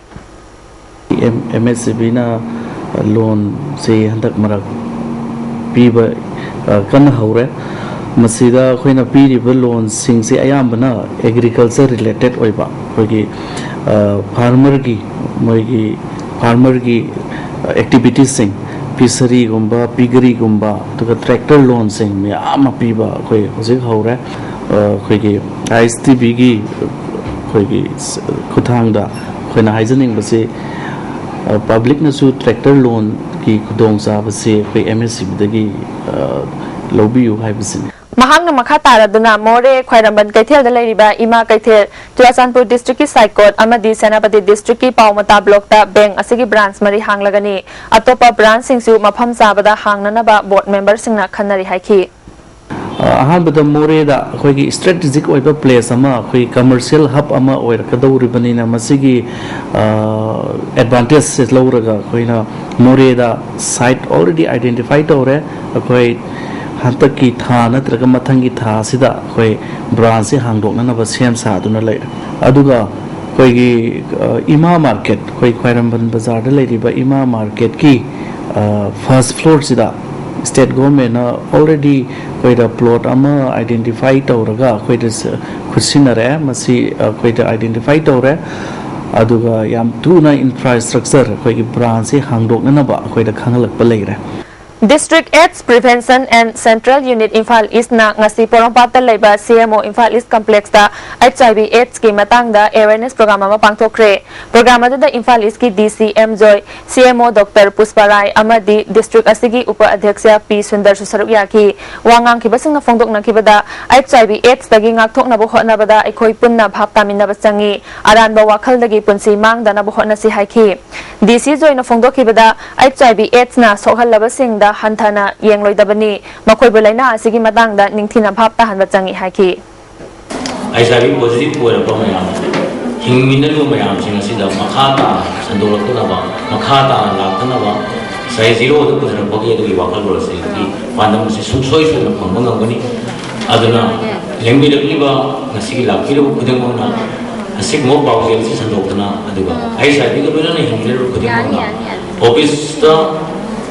ꯑꯦꯝ ꯑꯦꯁ ꯁꯤ ꯕꯤꯅ ꯂꯣꯟꯁꯤ ꯍꯟꯗꯛ ꯃꯔꯛ ꯄꯤꯕ ꯀꯟꯅ ꯍꯧꯔꯦ꯫ ꯃꯁꯤꯗ ꯑꯩꯈꯣꯏꯅ ꯄꯤꯔꯤꯕ ꯂꯣꯟꯁꯤꯡꯁꯤ ꯑꯌꯥꯝꯕꯅ ꯑꯦꯒ꯭ꯔꯤꯀꯜꯆꯔ ꯔꯤꯂꯦꯇꯦꯠ ꯑꯣꯏꯕ, ꯑꯩꯈꯣꯏꯒꯤ ꯐꯥꯔꯃꯔꯒꯤ, ꯃꯣꯏꯒꯤ ꯐꯥꯔꯃꯔꯒꯤ ꯑꯦꯛꯇꯤꯚꯤꯇꯤꯁꯁꯤꯡ, ꯐꯤꯁꯔꯤꯒꯨꯝꯕ, ꯄꯤꯒꯔꯤꯒꯨꯝꯕ, ꯑꯗꯨꯒ ꯇ꯭ꯔꯦꯛꯇꯔ ꯂꯣꯟꯁꯤꯡ ꯃꯌꯥꯝ ꯑꯃ ꯄꯤꯕ ꯑꯩꯈꯣꯏ ꯍꯧꯖꯤꯛ ꯍꯧꯔꯦ꯫ ꯑꯩꯈꯣꯏꯒꯤ ꯑꯥꯏ ꯑꯦꯁ ꯇꯤ ꯕꯤꯒꯤ ꯑꯩꯈꯣꯏꯒꯤ ꯈꯨꯠꯊꯥꯡꯗ ꯑꯩꯈꯣꯏꯅ ꯍꯥꯏꯖꯅꯤꯡꯕꯁꯤ, ꯄꯕ꯭ꯂꯤꯛꯅꯁꯨ ꯇ꯭ꯔꯦꯛꯇꯔ ꯂꯣꯟꯒꯤ ꯈꯨꯗꯣꯡꯆꯥꯕꯁꯤ ꯑꯩꯈꯣꯏ ꯑꯦꯝ ꯑꯦꯁ ꯁꯤ ꯕꯤꯗꯒꯤ ꯂꯧꯕꯤꯌꯨ ꯍꯥꯏꯕꯁꯤꯅꯤ꯫ ꯃꯍꯥꯛꯅ ꯃꯈꯥ ꯇꯥꯔꯗꯨꯅ ꯃꯣꯔꯦ ꯈ꯭ꯋꯥꯏꯔꯝꯕꯟ ꯀꯩꯊꯦꯜꯗ ꯂꯩꯔꯤꯕ ꯏꯃꯥ ꯀꯩꯊꯦꯜ, ꯆꯨꯔꯥꯆꯥꯟꯄꯨꯔ ꯗꯤꯁꯇ꯭ꯔꯤꯛꯀꯤ ꯁꯥꯏꯀꯣꯠ ꯑꯃꯗꯤ ꯁꯦꯅꯥꯄꯇꯤ ꯗꯤꯁꯇ꯭ꯔꯤꯛꯀꯤ ꯄꯥꯎꯃꯇꯥ ꯕ꯭ꯂꯣꯛꯇ ꯕꯦꯡꯛ ꯑꯁꯤꯒꯤ ꯕ꯭ꯔꯥꯟꯁ ꯃꯔꯤ ꯍꯥꯡꯂꯒꯅꯤ꯫ ꯑꯇꯣꯞꯄ ꯕ꯭ꯔꯥꯟꯁꯁꯤꯡꯁꯨ ꯃꯐꯝ ꯆꯥꯕꯗ ꯍꯥꯡꯅꯅꯕ ꯕꯣꯔꯗ ꯃꯦꯝꯕꯔꯁꯤꯡꯅ ꯈꯟꯅꯔꯤ ꯍꯥꯏꯈꯤ꯫ ꯑꯍꯥꯟꯕꯗ ꯃꯣꯔꯦꯗ ꯑꯩꯈꯣꯏꯒꯤ ꯏꯁꯇ꯭ꯔꯦꯇꯦꯖꯤꯛ ꯑꯣꯏꯕ ꯄ꯭ꯂꯦꯁ ꯑꯃ, ꯑꯩꯈꯣꯏꯒꯤ ꯀꯃꯔꯁꯤꯌꯦꯜ ꯍꯕ ꯑꯃ ꯑꯣꯏꯔꯛꯀꯗꯧꯔꯤꯕꯅꯤꯅ, ꯃꯁꯤꯒꯤ ꯑꯦꯗꯚꯥꯟꯇꯦꯖꯁꯦ ꯂꯧꯔꯒ ꯑꯩꯈꯣꯏꯅ ꯃꯣꯔꯦꯗ ꯁꯥꯏꯠ ꯑꯣꯜꯔꯦꯗꯤ ꯑꯥꯏꯗꯦꯟꯇꯤꯐꯥꯏ ꯇꯧꯔꯦ꯫ ꯑꯩꯈꯣꯏ ꯍꯟꯗꯛꯀꯤ ꯊꯥ ꯅꯠꯇ꯭ꯔꯒ ꯃꯊꯪꯒꯤ ꯊꯥ ꯑꯁꯤꯗ ꯑꯩꯈꯣꯏ ꯕ꯭ꯔꯥꯟꯁꯁꯤ ꯍꯥꯡꯗꯣꯛꯅꯅꯕ ꯁꯦꯝ ꯁꯥꯗꯨꯅ ꯂꯩꯔꯦ꯫ ꯑꯗꯨꯒ ꯑꯩꯈꯣꯏꯒꯤ ꯏꯃꯥ ꯃꯥꯔꯀꯦꯠ, ꯑꯩꯈꯣꯏ ꯈ꯭ꯋꯥꯏꯔꯝꯕꯟ ꯕꯖꯥꯔꯗ ꯂꯩꯔꯤꯕ ꯏꯃꯥ ꯃꯥꯔꯀꯦꯠꯀꯤ ꯐꯥꯔꯁ ꯐ꯭ꯂꯣꯔꯁꯤꯗ ꯁ꯭ꯇꯦꯠ ꯒꯣꯔꯃꯦꯟꯅ ꯑꯣꯜꯔꯦꯗꯤ ꯑꯩꯈꯣꯏꯗ ꯄ꯭ꯂꯣꯠ ꯑꯃ ꯑꯥꯏꯗꯦꯟꯇꯤꯐꯥꯏ ꯇꯧꯔꯒ ꯑꯩꯈꯣꯏꯗ ꯈꯨꯠꯁꯤꯟꯅꯔꯦ꯫ ꯃꯁꯤ ꯑꯩꯈꯣꯏꯗ ꯑꯥꯏꯗꯦꯟꯇꯤꯐꯥꯏ ꯇꯧꯔꯦ꯫ ꯑꯗꯨꯒ ꯌꯥꯝ ꯊꯨꯅ ꯏꯟꯐ꯭ꯔꯥꯁ꯭ꯇ꯭ꯔꯛꯆꯔ, ꯑꯩꯈꯣꯏꯒꯤ ꯕ꯭ꯔꯥꯟꯁꯁꯤ ꯍꯥꯡꯗꯣꯛꯅꯅꯕ ꯑꯩꯈꯣꯏꯗ ꯈꯪꯍꯜꯂꯛꯄ ꯂꯩꯔꯦ꯫ District AIDS Prevention and Central Unit Imphal East ꯅ ꯉꯁꯤ ꯄꯣꯔꯣꯝꯄꯥꯠꯇ ꯂꯩꯕ C M O Imphal East Complex ꯇ H I V AIDS ꯀꯤ ꯃꯇꯥꯡꯗ awareness program ꯑꯃ ꯄꯥꯡꯊꯣꯛꯈ꯭ꯔꯦ꯫ Program ꯑꯗꯨꯗ ꯏꯝꯐꯥꯜ ꯏꯁꯀꯤ D C M Joy, C M O Doctor Pushpa Rai ꯑꯃꯗꯤ district ꯑꯁꯤꯒꯤ ꯎꯄ ꯑꯙ꯭ꯌꯛꯁ P ꯁꯨꯟꯗꯔꯁꯨ ꯁꯔꯨꯛ ꯌꯥꯈꯤ꯫ ꯋꯥ ꯉꯥꯡꯈꯤꯕꯁꯤꯡꯅ ꯐꯣꯡꯗꯣꯛꯅꯈꯤꯕꯗ, H I V AIDS ꯇꯒꯤ ꯉꯥꯛꯊꯣꯛꯅꯕ ꯍꯣꯠꯅꯕꯗ ꯑꯩꯈꯣꯏ ꯄꯨꯟꯅ ꯚꯥꯞ ꯇꯥꯃꯤꯟꯅꯕ ꯆꯪꯏ꯫ ꯑꯔꯥꯟꯕ ꯋꯥꯈꯜꯗꯒꯤ ꯄꯨꯟꯁꯤ ꯃꯥꯡꯗꯅꯕ ꯍꯣꯠꯅꯁꯤ ꯍꯥꯏꯈꯤ꯫ D C Joy ꯅ ꯐꯣꯡꯗꯣꯛꯈꯤꯕꯗ, H I V AIDS ꯅ ꯁꯣꯛꯍꯜꯂꯕꯁꯤꯡꯗ ꯍꯟꯊꯅ ꯌꯦꯡꯂꯣꯏꯗꯕꯅꯤ, ꯃꯈꯣꯏꯕꯨ ꯂꯥꯏꯅꯥ ꯑꯁꯤꯒꯤ ꯃꯇꯥꯡꯗ ꯅꯤꯡꯊꯤꯅ ꯚꯥꯞ ꯇꯥꯍꯟꯕ ꯆꯪꯏ ꯍꯥꯏꯈꯤ꯫ H I V positive ꯑꯣꯏꯔꯕ ꯃꯌꯥꯝ, ꯍꯤꯡꯃꯤꯟꯅꯔꯤꯕ ꯃꯌꯥꯝꯁꯤꯡ ꯑꯁꯤꯗ ꯃꯈꯥ ꯇꯥꯅ ꯁꯟꯗꯣꯛꯂꯛꯇꯅꯕ, ꯃꯈꯥ ꯇꯥꯅ ꯂꯥꯛꯇꯅꯕ, ꯉꯁꯥꯏ zero ꯗ ꯄꯨꯊꯔꯛꯄꯒꯤ ꯑꯗꯨꯒꯤ ꯋꯥꯈꯜꯂꯣꯟꯁꯤꯡ ꯑꯁꯤ ꯄꯥꯟꯗꯝ ꯑꯁꯤ ꯁꯨꯡꯁꯣꯏ ꯁꯣꯏꯗꯅ ꯐꯪꯕ ꯉꯝꯒꯅꯤ꯫ ꯑꯗꯨꯅ ꯂꯦꯡꯕꯤꯔꯛꯂꯤꯕ, ꯉꯁꯤꯒꯤ ꯂꯥꯛꯄꯤꯔꯤꯕ ꯈꯨꯗꯤꯡꯃꯛꯅ ꯑꯁꯤꯒꯨꯝꯕ ꯄꯥꯎꯖꯦꯜ ꯑꯁꯤ ꯁꯟꯗꯣꯛꯇꯅ, ꯑꯗꯨꯒ H I V ꯒ ꯂꯣꯏꯅꯅ ꯍꯤꯡꯃꯤꯟꯅꯔꯤꯕ ꯈꯨꯗꯤꯡꯃꯛꯅ ꯑꯣꯐꯤꯁꯇ,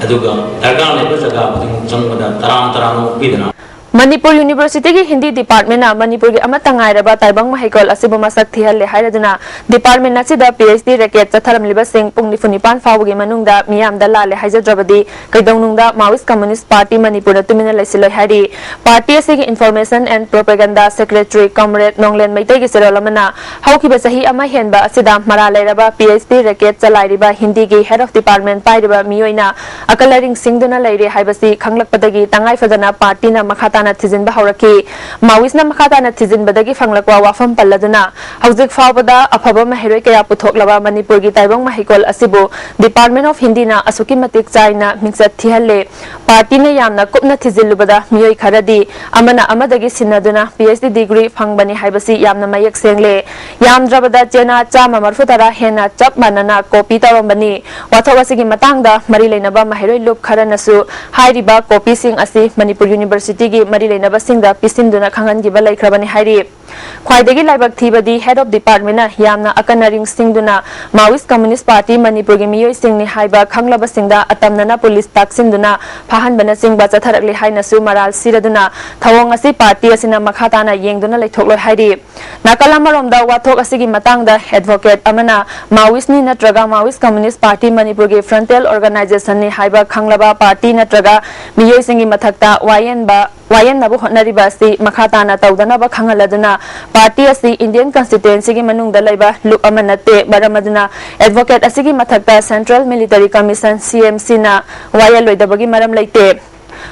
ꯑꯗꯨꯒ ꯗꯔꯀꯥꯔ ꯂꯩꯕ ꯖꯒꯥ ꯈꯨꯗꯤꯡꯃꯛ ꯆꯪꯕꯗ ꯇꯔꯥꯝ ꯇꯔꯥꯝꯅ ꯑꯣꯛꯄꯤꯗꯅ, ꯃꯅꯤꯄꯨꯔ ꯌꯨꯅꯤꯚꯔꯁꯤꯇꯤꯒꯤ ꯍꯤꯟꯗꯤ department ꯅ ꯃꯅꯤꯄꯨꯔꯒꯤ ꯑꯃꯠꯇ ꯉꯥꯏꯔꯕ ꯇꯥꯏꯕꯪ ꯃꯍꯩꯀꯣꯜ ꯑꯁꯤꯕꯨ ꯃꯁꯛ ꯊꯤꯍꯜꯂꯦ ꯍꯥꯏꯔꯗꯨꯅ department ꯑꯁꯤꯗ P H D racket ꯆꯠꯊꯔꯝꯂꯤꯕꯁꯤꯡ ꯄꯨꯡ ꯅꯤꯐꯨ ꯅꯤꯄꯥꯟ ꯐꯥꯎꯕꯒꯤ ꯃꯅꯨꯡꯗ ꯃꯤꯌꯥꯝꯗ ꯂꯥꯜꯂꯦ ꯍꯥꯏꯖꯗ꯭ꯔꯕꯗꯤ ꯀꯩꯗꯧꯅꯨꯡꯗ Maoist Communist Party ꯃꯅꯤꯄꯨꯔꯅ ꯇꯨꯃꯤꯟꯅ ꯂꯩꯁꯤꯜꯂꯣꯏ ꯍꯥꯏꯔꯤ꯫ Party ꯑꯁꯤꯒꯤ Information and Propaganda Secretary Comrade ꯅꯣꯡꯂꯦꯟ ꯃꯩꯇꯩꯒꯤ ꯆꯦꯔꯣꯜ ꯑꯃꯅ ꯍꯧꯈꯤꯕ ꯆꯍꯤ ꯑꯃ ꯍꯦꯟꯕ ꯑꯁꯤꯗ ꯃꯔꯥꯜ ꯂꯩꯔꯕ P H D racket ꯆꯂꯥꯏꯔꯤꯕ ꯍꯤꯟꯗꯤꯒꯤ head of department ꯄꯥꯏꯔꯤꯕ ꯃꯤꯑꯣꯏꯅ ꯑꯀꯂꯔꯤꯡ ꯁꯤꯡꯗꯨꯅ ꯂꯩꯔꯦ ꯍꯥꯏꯕꯁꯤ ꯈꯪꯂꯛꯄꯗꯒꯤ ꯇꯉꯥꯏ ꯐꯗꯅ party ꯅ ꯃꯈꯥ ꯇꯥꯅ ꯊꯤꯖꯤꯟꯕ ꯍꯧꯔꯛꯈꯤ꯫ Maoist ꯅ ꯃꯈꯥ ꯇꯥꯅ ꯊꯤꯖꯤꯟꯕꯗꯒꯤ ꯐꯪꯂꯛꯄ ꯋꯥꯐꯝ ꯄꯜꯂꯗꯨꯅ ꯍꯧꯖꯤꯛ ꯐꯥꯎꯕꯗ ꯑꯐꯕ ꯃꯍꯩꯔꯣꯏ ꯀꯌꯥ ꯄꯨꯊꯣꯛꯂꯕ ꯃꯅꯤꯄꯨꯔꯒꯤ ꯇꯥꯏꯕꯪ ꯃꯍꯩꯀꯣꯜ ꯑꯁꯤꯕꯨ Department of ꯍꯤꯟꯗꯤꯅ ꯑꯁꯨꯛꯀꯤ ꯃꯇꯤꯛ ꯆꯥꯏꯅ ꯃꯤꯡꯆꯠ ꯊꯤꯍꯜꯂꯦ꯫ Party ꯅ ꯌꯥꯝꯅ ꯀꯨꯞꯅ ꯊꯤꯖꯤꯜꯂꯨꯕꯗ ꯃꯤꯑꯣꯏ ꯈꯔꯗꯤ ꯑꯃꯅ ꯑꯃꯗꯒꯤ ꯁꯤꯟꯅꯗꯨꯅ P H D degree ꯐꯪꯕꯅꯤ ꯍꯥꯏꯕꯁꯤ ꯌꯥꯝꯅ ꯃꯌꯦꯛ ꯁꯦꯡꯂꯦ꯫ ꯌꯥꯝꯗ꯭ꯔꯕꯗ ꯆꯦꯅꯥ ꯆꯥꯝꯃ ꯃꯔꯤꯐꯨ ꯇꯔꯥ ꯍꯦꯟꯅ ꯆꯞ ꯃꯥꯟꯅꯅ copy ꯇꯧꯔꯝꯕꯅꯤ꯫ ꯋꯥꯊꯣꯛ ꯑꯁꯤꯒꯤ ꯃꯇꯥꯡꯗ ꯃꯔꯤ ꯂꯩꯅꯕ ꯃꯍꯩꯔꯣꯏ ꯂꯨꯞ ꯈꯔꯅꯁꯨ ꯍꯥꯏꯔꯤꯕ copy ꯁꯤꯡ ꯑꯁꯤ ꯃꯅꯤꯄꯨꯔ ꯌꯨꯅꯤꯚꯔꯁꯤꯇꯤꯒꯤ ꯃꯔꯤ ꯂꯩꯅꯕꯁꯤꯡꯗ ꯄꯤꯁꯤꯟꯗꯨꯅ ꯈꯪꯍꯟꯈꯤꯕ ꯂꯩꯈ꯭ꯔꯕꯅꯤ ꯍꯥꯏꯔꯤ꯫ ꯈ꯭ꯋꯥꯏꯗꯒꯤ ꯂꯥꯏꯕꯛ ꯊꯤꯕꯗꯤ head of departmentꯅ ꯌꯥꯝꯅ ꯑꯀꯟꯅ ꯔꯤꯡꯁꯤꯡꯗꯨꯅ Maoist Communist Party ꯃꯅꯤꯄꯨꯔꯒꯤ ꯃꯤꯑꯣꯏꯁꯤꯡꯅꯤ ꯍꯥꯏꯕ ꯈꯪꯂꯕꯁꯤꯡꯗ ꯑꯇꯝꯅꯅ ꯄꯨꯂꯤꯁ ꯇꯥꯛꯁꯤꯟꯗꯨꯅ ꯐꯥꯍꯟꯕꯅꯆꯤꯡꯕ ꯆꯠꯊꯔꯛꯂꯤ ꯍꯥꯏꯅꯁꯨ ꯃꯔꯥꯜ ꯁꯤꯔꯗꯨꯅ ꯊꯧꯑꯣꯡ ꯑꯁꯤ ꯄꯥꯔꯇꯤ ꯑꯁꯤꯅ ꯃꯈꯥ ꯇꯥꯅ ꯌꯦꯡꯗꯨꯅ ꯂꯩꯊꯣꯛꯂꯣꯏ ꯍꯥꯏꯔꯤ꯫ ꯅꯥꯀꯜ ꯑꯃꯔꯣꯝꯗ ꯋꯥꯊꯣꯛ ꯑꯁꯤꯒꯤ ꯃꯇꯥꯡꯗ advocate ꯑꯃꯅ Maoistꯅꯤ ꯅꯠꯇ꯭ꯔꯒ Maoist Communist Party ꯃꯅꯤꯄꯨꯔꯒꯤ frontal organizationꯅꯤ ꯍꯥꯏꯕ ꯈꯪꯂꯕ ꯄꯥꯔꯇꯤ ꯅꯠꯇ꯭ꯔꯒ ꯃꯤꯑꯣꯏꯁꯤꯡꯒꯤ ꯃꯊꯛꯇ ꯋꯥꯌꯦꯟꯕ ꯋꯥꯌꯦꯟꯅꯕ ꯍꯣꯠꯅꯔꯤꯕ ꯑꯁꯤ ꯃꯈꯥ ꯇꯥꯅ ꯇꯧꯗꯅꯕ ꯈꯪꯍꯜꯂꯗꯨꯅ ꯄꯥꯔꯇꯤ ꯑꯁꯤ Indian Constitutionꯒꯤ ꯃꯅꯨꯡꯗ ꯂꯩꯕ ꯂꯨꯞ ꯑꯃ ꯅꯠꯇꯦ꯫ ꯃꯔꯝ ꯑꯗꯨꯅ advocate ꯑꯁꯤꯒꯤ ꯃꯊꯛꯇ Central Military Commission CMCꯅ ꯋꯥꯌꯦꯜꯂꯣꯏꯗꯕꯒꯤ ꯃꯔꯝ ꯂꯩꯇꯦ꯫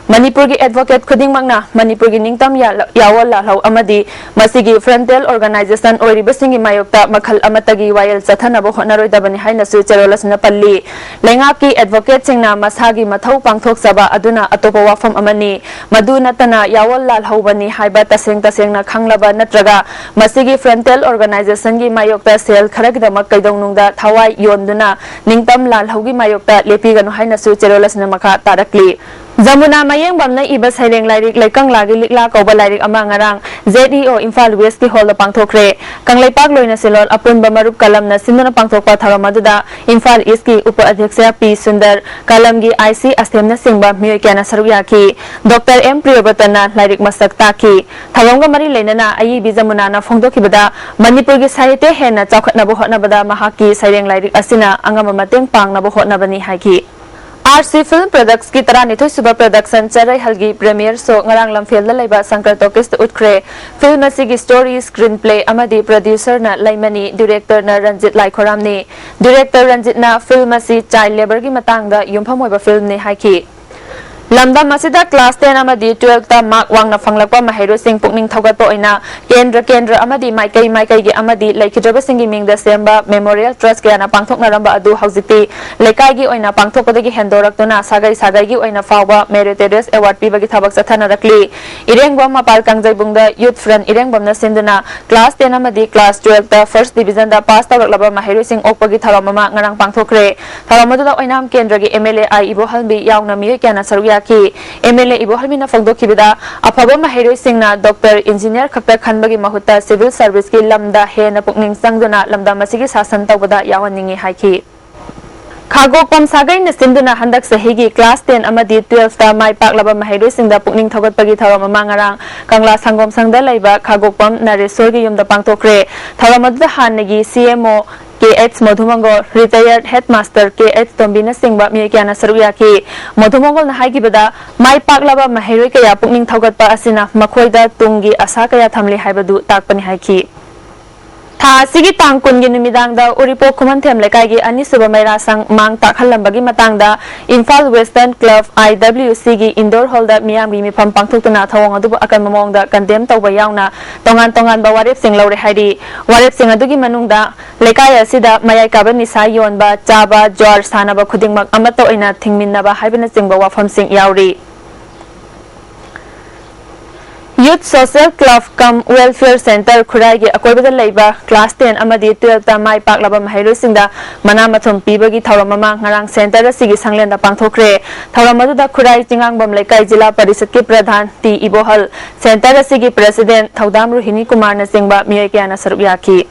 ꯃꯅꯤꯄꯨꯔꯒꯤ advocate ꯈꯨꯗꯤꯡꯃꯛꯅ ꯃꯅꯤꯄꯨꯔꯒꯤ ꯅꯤꯡꯇꯝ ꯌꯥ-, ꯌꯥꯑꯣꯜ ꯂꯥꯜꯍꯧ ꯑꯃꯗꯤ ꯃꯁꯤꯒꯤ frontal organization ꯑꯣꯏꯔꯤꯕꯁꯤꯡꯒꯤ ꯃꯥꯌꯣꯛꯇ ꯃꯈꯜ ꯑꯃꯠꯇꯒꯤ ꯋꯥꯌꯦꯜ ꯆꯠꯊꯅꯕ ꯍꯣꯠꯅꯔꯣꯏꯗꯕꯅꯤ ꯍꯥꯏꯅꯁꯨ ꯆꯦꯔꯣꯜ ꯑꯁꯤꯅ ꯄꯜꯂꯤ꯫ ꯂꯩꯉꯥꯛꯀꯤ advocateꯁꯤꯡꯅ ꯃꯁꯥꯒꯤ ꯃꯊꯧ ꯄꯥꯡꯊꯣꯛꯆꯕ ꯑꯗꯨꯅ ꯑꯇꯣꯞꯄ ꯋꯥꯐꯝ ꯑꯃꯅꯤ꯫ ꯃꯗꯨ ꯅꯠꯇꯅ ꯌꯥꯑꯣꯜ ꯂꯥꯜꯍꯧꯕꯅꯤ ꯍꯥꯏꯕ ꯇꯁꯦꯡ ꯇꯁꯦꯡꯅ ꯈꯪꯂꯕ ꯅꯠꯇ꯭ꯔꯒ ꯃꯁꯤꯒꯤ frontal organizationꯒꯤ ꯃꯥꯌꯣꯛꯇ ꯁꯦꯜ ꯈꯔꯒꯤꯗꯃꯛ ꯀꯩꯗꯧꯅꯨꯡꯗ ꯊꯋꯥꯏ ꯌꯣꯟꯗꯨꯅ ꯅꯤꯡꯇꯝ ꯂꯥꯜꯍꯧꯒꯤ ꯃꯥꯌꯣꯛꯇ ꯂꯦꯞꯄꯤꯒꯅꯨ ꯍꯥꯏꯅꯁꯨ ꯆꯦꯔꯣꯜ ꯑꯁꯤꯅ ꯃꯈꯥ ꯇꯥꯔꯛꯂꯤ꯫ ꯖꯃꯨꯅꯥ ꯃꯌꯦꯡꯕꯝꯅ ꯏꯕ ꯁꯩꯔꯦꯡ ꯂꯥꯏꯔꯤꯛ ꯂꯩꯀꯪꯂꯥꯒꯤ ꯂꯤꯛꯂꯥ ꯀꯧꯕ ꯂꯥꯏꯔꯤꯛ ꯑꯃ ꯉꯔꯥꯡ ZEO ꯏꯝꯐꯥꯜ Westꯀꯤ hallꯗ ꯄꯥꯡꯊꯣꯛꯈ꯭ꯔꯦ꯫ ꯀꯪꯂꯩꯄꯥꯛ ꯂꯣꯏꯅ ꯁꯤꯜꯂꯣꯜ ꯑꯄꯨꯟꯕ ꯃꯔꯨꯞ ꯀꯂꯝꯅ ꯁꯤꯟꯗꯨꯅ ꯄꯥꯡꯊꯣꯛꯄ ꯊꯧꯔꯝ ꯑꯗꯨꯗ ꯏꯝꯐꯥꯜ Eastꯀꯤ ꯎꯄ ꯑꯙ꯭ꯌꯛꯁ ꯄꯤ ꯁꯨꯟꯗꯔ, ꯀꯂꯝꯒꯤ IC ꯑꯁꯦꯝꯅꯆꯤꯡꯕ ꯃꯤꯑꯣꯏ ꯀꯌꯥꯅ ꯁꯔꯨꯛ ꯌꯥꯈꯤ꯫ ꯗꯣꯛꯇꯔ ꯑꯦꯝ ꯄ꯭ꯔꯤꯌꯕꯇꯟꯅ ꯂꯥꯏꯔꯤꯛ ꯃꯁꯛ ꯇꯥꯛꯈꯤ꯫ ꯊꯧꯔꯝꯒ ꯃꯔꯤ ꯂꯩꯅꯅ ꯑꯏꯕꯤ ꯖꯃꯨꯅꯥꯅ ꯐꯣꯡꯗꯣꯛꯈꯤꯕꯗ, ꯃꯅꯤꯄꯨꯔꯒꯤ ꯁꯥꯍꯤꯇ꯭ꯌ ꯍꯦꯟꯅ ꯆꯥꯎꯈꯠꯅꯕ ꯍꯣꯠꯅꯕꯗ ꯃꯍꯥꯛꯀꯤ ꯁꯩꯔꯦꯡ ꯂꯥꯏꯔꯤꯛ ꯑꯁꯤꯅ ꯑꯉꯝꯕ ꯃꯇꯦꯡ ꯄꯥꯡꯅꯕ ꯍꯣꯠꯅꯕꯅꯤ ꯍꯥꯏꯈꯤ꯫ RC Film Productsꯀꯤ ꯇꯔꯥꯅꯤꯊꯣꯏꯁꯨꯕ production ꯆꯔꯩꯍꯜꯒꯤ premiere show ꯉꯔꯥꯡ ꯂꯝꯐꯦꯜꯗ ꯂꯩꯕ ꯁꯪꯀꯔ ꯇꯣꯀꯤꯁꯇ ꯎꯠꯈ꯭ꯔꯦ꯫ Film ꯑꯁꯤꯒꯤ story, screenplay ꯑꯃꯗꯤ producerꯅ ꯂꯩꯃꯅꯤ, directorꯅ ꯔꯟꯖꯤꯠ ꯂꯥꯏꯈꯣꯔꯥꯝꯅꯤ꯫ Director ꯔꯟꯖꯤꯠꯅ film ꯑꯁꯤ child labourꯒꯤ ꯃꯇꯥꯡꯗ ꯌꯨꯝꯐꯝ ꯑꯣꯏꯕ filmꯅꯤ ꯍꯥꯏꯈꯤ꯫ ꯂꯝꯗꯝ ꯑꯁꯤꯗ class ten ꯑꯃꯗꯤ twelveꯇ mark ꯋꯥꯡꯅ ꯐꯪꯂꯛꯄ ꯃꯍꯩꯔꯣꯏꯁꯤꯡ ꯄꯨꯛꯅꯤꯡ ꯊꯧꯒꯠꯄ ꯑꯣꯏꯅ ꯀꯦꯟꯗ꯭ꯔ ꯀꯦꯟꯗ꯭ꯔ ꯑꯃꯗꯤ ꯃꯥꯏꯀꯩ ꯃꯥꯏꯀꯩꯒꯤ ꯑꯃꯗꯤ ꯂꯩꯈꯤꯗ꯭ꯔꯕꯁꯤꯡꯒꯤ ꯃꯤꯡꯗ ꯁꯦꯝꯕ memorial trust ꯀꯌꯥꯅ ꯄꯥꯡꯊꯣꯛꯅꯔꯝꯕ ꯑꯗꯨ ꯍꯧꯖꯤꯛꯇꯤ ꯂꯩꯀꯥꯏꯒꯤ ꯑꯣꯏꯅ ꯄꯥꯡꯊꯣꯛꯄꯗꯒꯤ ꯍꯦꯟꯗꯣꯔꯛꯇꯨꯅ ꯁꯥꯒꯩ ꯁꯥꯒꯩꯒꯤ ꯑꯣꯏꯅ ꯐꯥꯎꯕ meritorious award ꯄꯤꯕꯒꯤ ꯊꯕꯛ ꯆꯠꯊꯅꯔꯛꯂꯤ꯫ ꯏꯔꯦꯡꯕꯝ ꯃꯄꯥꯜ ꯀꯥꯡꯖꯩꯕꯨꯡꯗ Youth Front ꯏꯔꯦꯡꯕꯝꯅ ꯁꯤꯟꯗꯨꯅ class ten ꯑꯃꯗꯤ class twelveꯇ first divisionꯗ pass ꯇꯧꯔꯛꯂꯕ ꯃꯍꯩꯔꯣꯏꯁꯤꯡ ꯑꯣꯛꯄꯒꯤ ꯊꯧꯔꯝ ꯑꯃ ꯉꯔꯥꯡ ꯄꯥꯡꯊꯣꯛꯈ꯭ꯔꯦ꯫ ꯊꯧꯔꯝ ꯑꯗꯨꯗ ꯑꯣꯏꯅꯥꯝ ꯀꯦꯟꯗ꯭ꯔꯒꯤ MLA ꯑꯥꯏ ꯏꯕꯣꯍꯜꯕꯤ ꯌꯥꯎꯅ ꯃꯤꯑꯣꯏ ꯀꯌꯥꯅ ꯁꯔꯨꯛ ꯌꯥꯈꯤ꯫ ꯌꯥꯈꯤ꯫ ꯑꯦꯝ ꯑꯦꯜ ꯑꯦ ꯏꯕꯣꯍꯜꯃꯤꯅ ꯐꯣꯡꯗꯣꯛꯈꯤꯕꯗ, ꯑꯐꯕ ꯃꯍꯩꯔꯣꯏꯁꯤꯡꯅ ꯗꯣꯛꯇꯔ, ꯏꯟꯖꯤꯅꯤꯌꯥꯔ ꯈꯛꯇ ꯈꯟꯕꯒꯤ ꯃꯍꯨꯠꯇ ꯁꯤꯚꯤꯜ ꯁꯔꯚꯤꯁꯀꯤ ꯂꯝꯗ ꯍꯦꯟꯅ ꯄꯨꯛꯅꯤꯡ ꯆꯪꯗꯨꯅ ꯂꯝꯗꯝ ꯑꯁꯤꯒꯤ ꯁꯥꯁꯟ ꯇꯧꯕꯗ ꯌꯥꯎꯍꯟꯅꯤꯡꯏ ꯍꯥꯏꯈꯤ꯫ ꯈꯥꯒꯣꯛꯄꯝ ꯁꯥꯒꯩꯅ ꯁꯤꯟꯗꯨꯅ ꯍꯟꯗꯛ ꯆꯍꯤꯒꯤ ꯀ꯭ꯂꯥꯁ ꯇꯦꯟ ꯑꯃꯗꯤ ꯇꯨꯋꯦꯜꯐꯇ ꯃꯥꯏ ꯄꯥꯛꯂꯕ ꯃꯍꯩꯔꯣꯏꯁꯤꯡꯗ ꯄꯨꯛꯅꯤꯡ ꯊꯧꯒꯠꯄꯒꯤ ꯊꯧꯔꯝ ꯑꯃ ꯉꯔꯥꯡ ꯀꯪꯂꯥ ꯁꯪꯒꯣꯝ ꯁꯪꯗ ꯂꯩꯕ ꯈꯥꯒꯣꯛꯄꯝ ꯅꯔꯦꯁꯣꯔꯒꯤ ꯌꯨꯝꯗ ꯄꯥꯡꯊꯣꯛꯈ꯭ꯔꯦ꯫ ꯊꯧꯔꯝ ꯑꯗꯨꯗ ꯍꯥꯟꯅꯒꯤ ꯁꯤ ꯑꯦꯝ ꯑꯣ ꯀꯦ ꯑꯩꯆ ꯃꯣꯙꯨꯃꯪꯒꯣꯜ, ꯔꯤꯇꯥꯌꯔꯗ ꯍꯦꯗꯃꯥꯁꯇꯔ ꯀꯦ ꯑꯩꯆ ꯇꯣꯝꯕꯤꯅꯆꯤꯡꯕ ꯃꯤꯑꯣꯏ ꯀꯌꯥꯅ ꯁꯔꯨꯛ ꯌꯥꯈꯤ꯫ ꯃꯣꯙꯨꯃꯪꯒꯣꯜꯅ ꯍꯥꯏꯈꯤꯕꯗ, ꯃꯥꯏ ꯄꯥꯛꯂꯕ ꯃꯍꯩꯔꯣꯏ ꯀꯌꯥ ꯄꯨꯛꯅꯤꯡ ꯊꯧꯒꯠꯄ ꯑꯁꯤꯅ ꯃꯈꯣꯏꯗ ꯇꯨꯡꯒꯤ ꯑꯁꯥ ꯀꯌꯥ ꯊꯝꯂꯤ ꯍꯥꯏꯕꯗꯨ ꯇꯥꯛꯄꯅꯤ ꯍꯥꯏꯈꯤ꯫ ꯊꯥ ꯑꯁꯤꯒꯤ ꯇꯥꯡ ꯀꯨꯟꯒꯤ ꯅꯨꯃꯤꯗꯥꯡꯗ ꯎꯔꯤꯄꯣꯛ ꯈꯨꯃꯟꯊꯦꯝ ꯂꯩꯀꯥꯏꯒꯤ ꯑꯅꯤꯁꯨꯕ ꯃꯩꯔꯥ ꯁꯪ ꯃꯥꯡ ꯇꯥꯛꯍꯜꯂꯝꯕꯒꯤ ꯃꯇꯥꯡꯗ ꯏꯝꯐꯥꯜ ꯋꯦꯁꯇꯔꯟ ꯀ꯭ꯂꯕ, ꯑꯥꯏ ꯗꯕ꯭ꯂꯤꯎ ꯁꯤꯒꯤ ꯏꯟꯗꯣꯔ ꯍꯣꯜꯗ ꯃꯤꯌꯥꯝꯒꯤ ꯃꯤꯐꯝ ꯄꯥꯡꯊꯣꯛꯇꯨꯅ ꯊꯧꯑꯣꯡ ꯑꯗꯨꯕꯨ ꯑꯀꯟꯕ ꯃꯑꯣꯡꯗ ꯀꯟꯗꯦꯝ ꯇꯧꯕ ꯌꯥꯎꯅ ꯇꯣꯉꯥꯟ ꯇꯣꯉꯥꯟꯕ ꯋꯥꯔꯦꯞꯁꯤꯡ ꯂꯧꯔꯦ ꯍꯥꯏꯔꯤ꯫ ꯋꯥꯔꯦꯞꯁꯤꯡ ꯑꯗꯨꯒꯤ ꯃꯅꯨꯡꯗ ꯂꯩꯀꯥꯏ ꯑꯁꯤꯗ ꯃꯌꯥꯏ ꯀꯥꯕ ꯅꯤꯁꯥ ꯌꯣꯟꯕ, ꯆꯥꯕ, ꯖ꯭ꯋꯥꯔ ꯁꯥꯟꯅꯕ ꯈꯨꯗꯤꯡꯃꯛ ꯑꯃꯠꯇ ꯑꯣꯏꯅ ꯊꯤꯡꯃꯤꯟꯅꯕ ꯍꯥꯏꯕꯅꯆꯤꯡꯕ ꯋꯥꯐꯝꯁꯤꯡ ꯌꯥꯎꯔꯤ꯫ ꯌꯨꯊ ꯁꯣꯁꯤꯌꯦꯜ ꯀ꯭ꯂꯕ ꯀꯝ ꯋꯦꯜꯐꯤꯌꯔ ꯁꯦꯟꯇꯔ ꯈꯨꯔꯥꯏꯒꯤ ꯑꯀꯣꯏꯕꯗ ꯂꯩꯕ ꯀ꯭ꯂꯥꯁ ꯇꯦꯟ ꯑꯃꯗꯤ ꯇꯨꯋꯦꯜꯐꯇ ꯃꯥꯏ ꯄꯥꯛꯂꯕ ꯃꯍꯩꯔꯣꯏꯁꯤꯡꯗ ꯃꯅꯥ ꯃꯊꯨꯝ ꯄꯤꯕꯒꯤ ꯊꯧꯔꯝ ꯑꯃ ꯉꯔꯥꯡ ꯁꯦꯟꯇꯔ ꯑꯁꯤꯒꯤ ꯁꯪꯂꯦꯟꯗ ꯄꯥꯡꯊꯣꯛꯈ꯭ꯔꯦ꯫ ꯊꯧꯔꯝ ꯑꯗꯨꯗ ꯈꯨꯔꯥꯏ ꯆꯤꯡꯉꯥꯡꯕꯝ ꯂꯩꯀꯥꯏ ꯖꯤꯂꯥ ꯄꯔꯤꯁꯠꯀꯤ ꯄ꯭ꯔꯙꯥꯟ ꯇꯤ ꯏꯕꯣꯍꯜ, ꯁꯦꯟꯇꯔ ꯑꯁꯤꯒꯤ ꯄ꯭ꯔꯦꯁꯤꯗꯦꯟꯠ ꯊꯧꯗꯥꯝ ꯔꯣꯍꯤꯅꯤ ꯀꯨꯃꯥꯔꯅꯆꯤꯡꯕ ꯃꯤꯑꯣꯏ ꯀꯌꯥꯅ ꯁꯔꯨꯛ ꯌꯥꯈꯤ꯫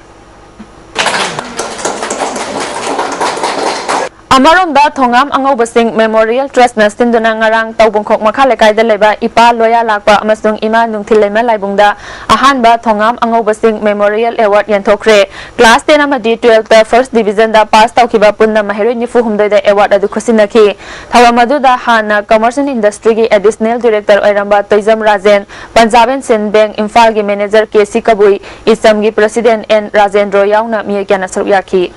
ꯑꯃꯔꯣꯝꯗ, ꯊꯣꯉꯥꯝ ꯑꯉꯧꯕꯁꯤꯡ ꯃꯦꯃꯣꯔꯤꯌꯦꯜ ꯇ꯭ꯔꯁꯠꯅ ꯁꯤꯟꯗꯨꯅ ꯉꯔꯥꯡ ꯇꯧꯕꯨꯡꯈꯣꯛ ꯃꯈꯥ ꯂꯩꯀꯥꯏꯗ ꯂꯩꯕ ꯏꯄꯥ ꯂꯣꯌꯥ ꯂꯥꯛꯄ ꯑꯃꯁꯨꯡ ꯏꯃꯥ ꯅꯨꯡꯊꯤꯜꯂꯩꯃ ꯂꯥꯏꯕꯨꯡꯗ ꯑꯍꯥꯟꯕ ꯊꯣꯉꯥꯝ ꯑꯉꯧꯕꯁꯤꯡ ꯃꯦꯃꯣꯔꯤꯌꯦꯜ ꯑꯦꯋꯥꯔꯗ ꯌꯦꯟꯊꯣꯛꯈ꯭ꯔꯦ꯫ ꯀ꯭ꯂꯥꯁ ꯇꯦꯟ ꯑꯃꯗꯤ ꯇꯨꯋꯦꯜꯐꯇ ꯐꯥꯔꯁꯠ ꯗꯤꯕꯤꯖꯟꯗ ꯄꯥꯁ ꯇꯧꯈꯤꯕ ꯄꯨꯟꯅ ꯃꯍꯩꯔꯣꯏ ꯅꯤꯐꯨ ꯍꯨꯝꯗꯣꯏꯗ ꯑꯦꯋꯥꯔꯗ ꯑꯗꯨ ꯈꯨꯠꯁꯤꯟꯅꯈꯤ꯫ ꯊꯧꯔꯝ ꯑꯗꯨꯗ ꯍꯥꯟꯅ ꯀꯃꯔꯁ ꯑꯦꯟ ꯏꯟꯗꯁꯇ꯭ꯔꯤꯒꯤ ꯑꯦꯗꯤꯁꯅꯦꯜ ꯗꯤꯔꯦꯛꯇꯔ ꯑꯣꯏꯔꯝꯕ ꯇꯣꯏꯖꯝ ꯔꯥꯖꯦꯟ, ꯄꯟꯖꯥꯕ ꯑꯦꯟ ꯁꯤꯟ ꯕꯦꯡꯛ ꯏꯝꯐꯥꯜꯒꯤ manager K C Kabui, ꯏꯆꯝꯒꯤ president and Rajendro ꯌꯥꯎꯅ ꯃꯤꯑꯣꯏ ꯀꯌꯥꯅ ꯁꯔꯨꯛ ꯌꯥꯈꯤ꯫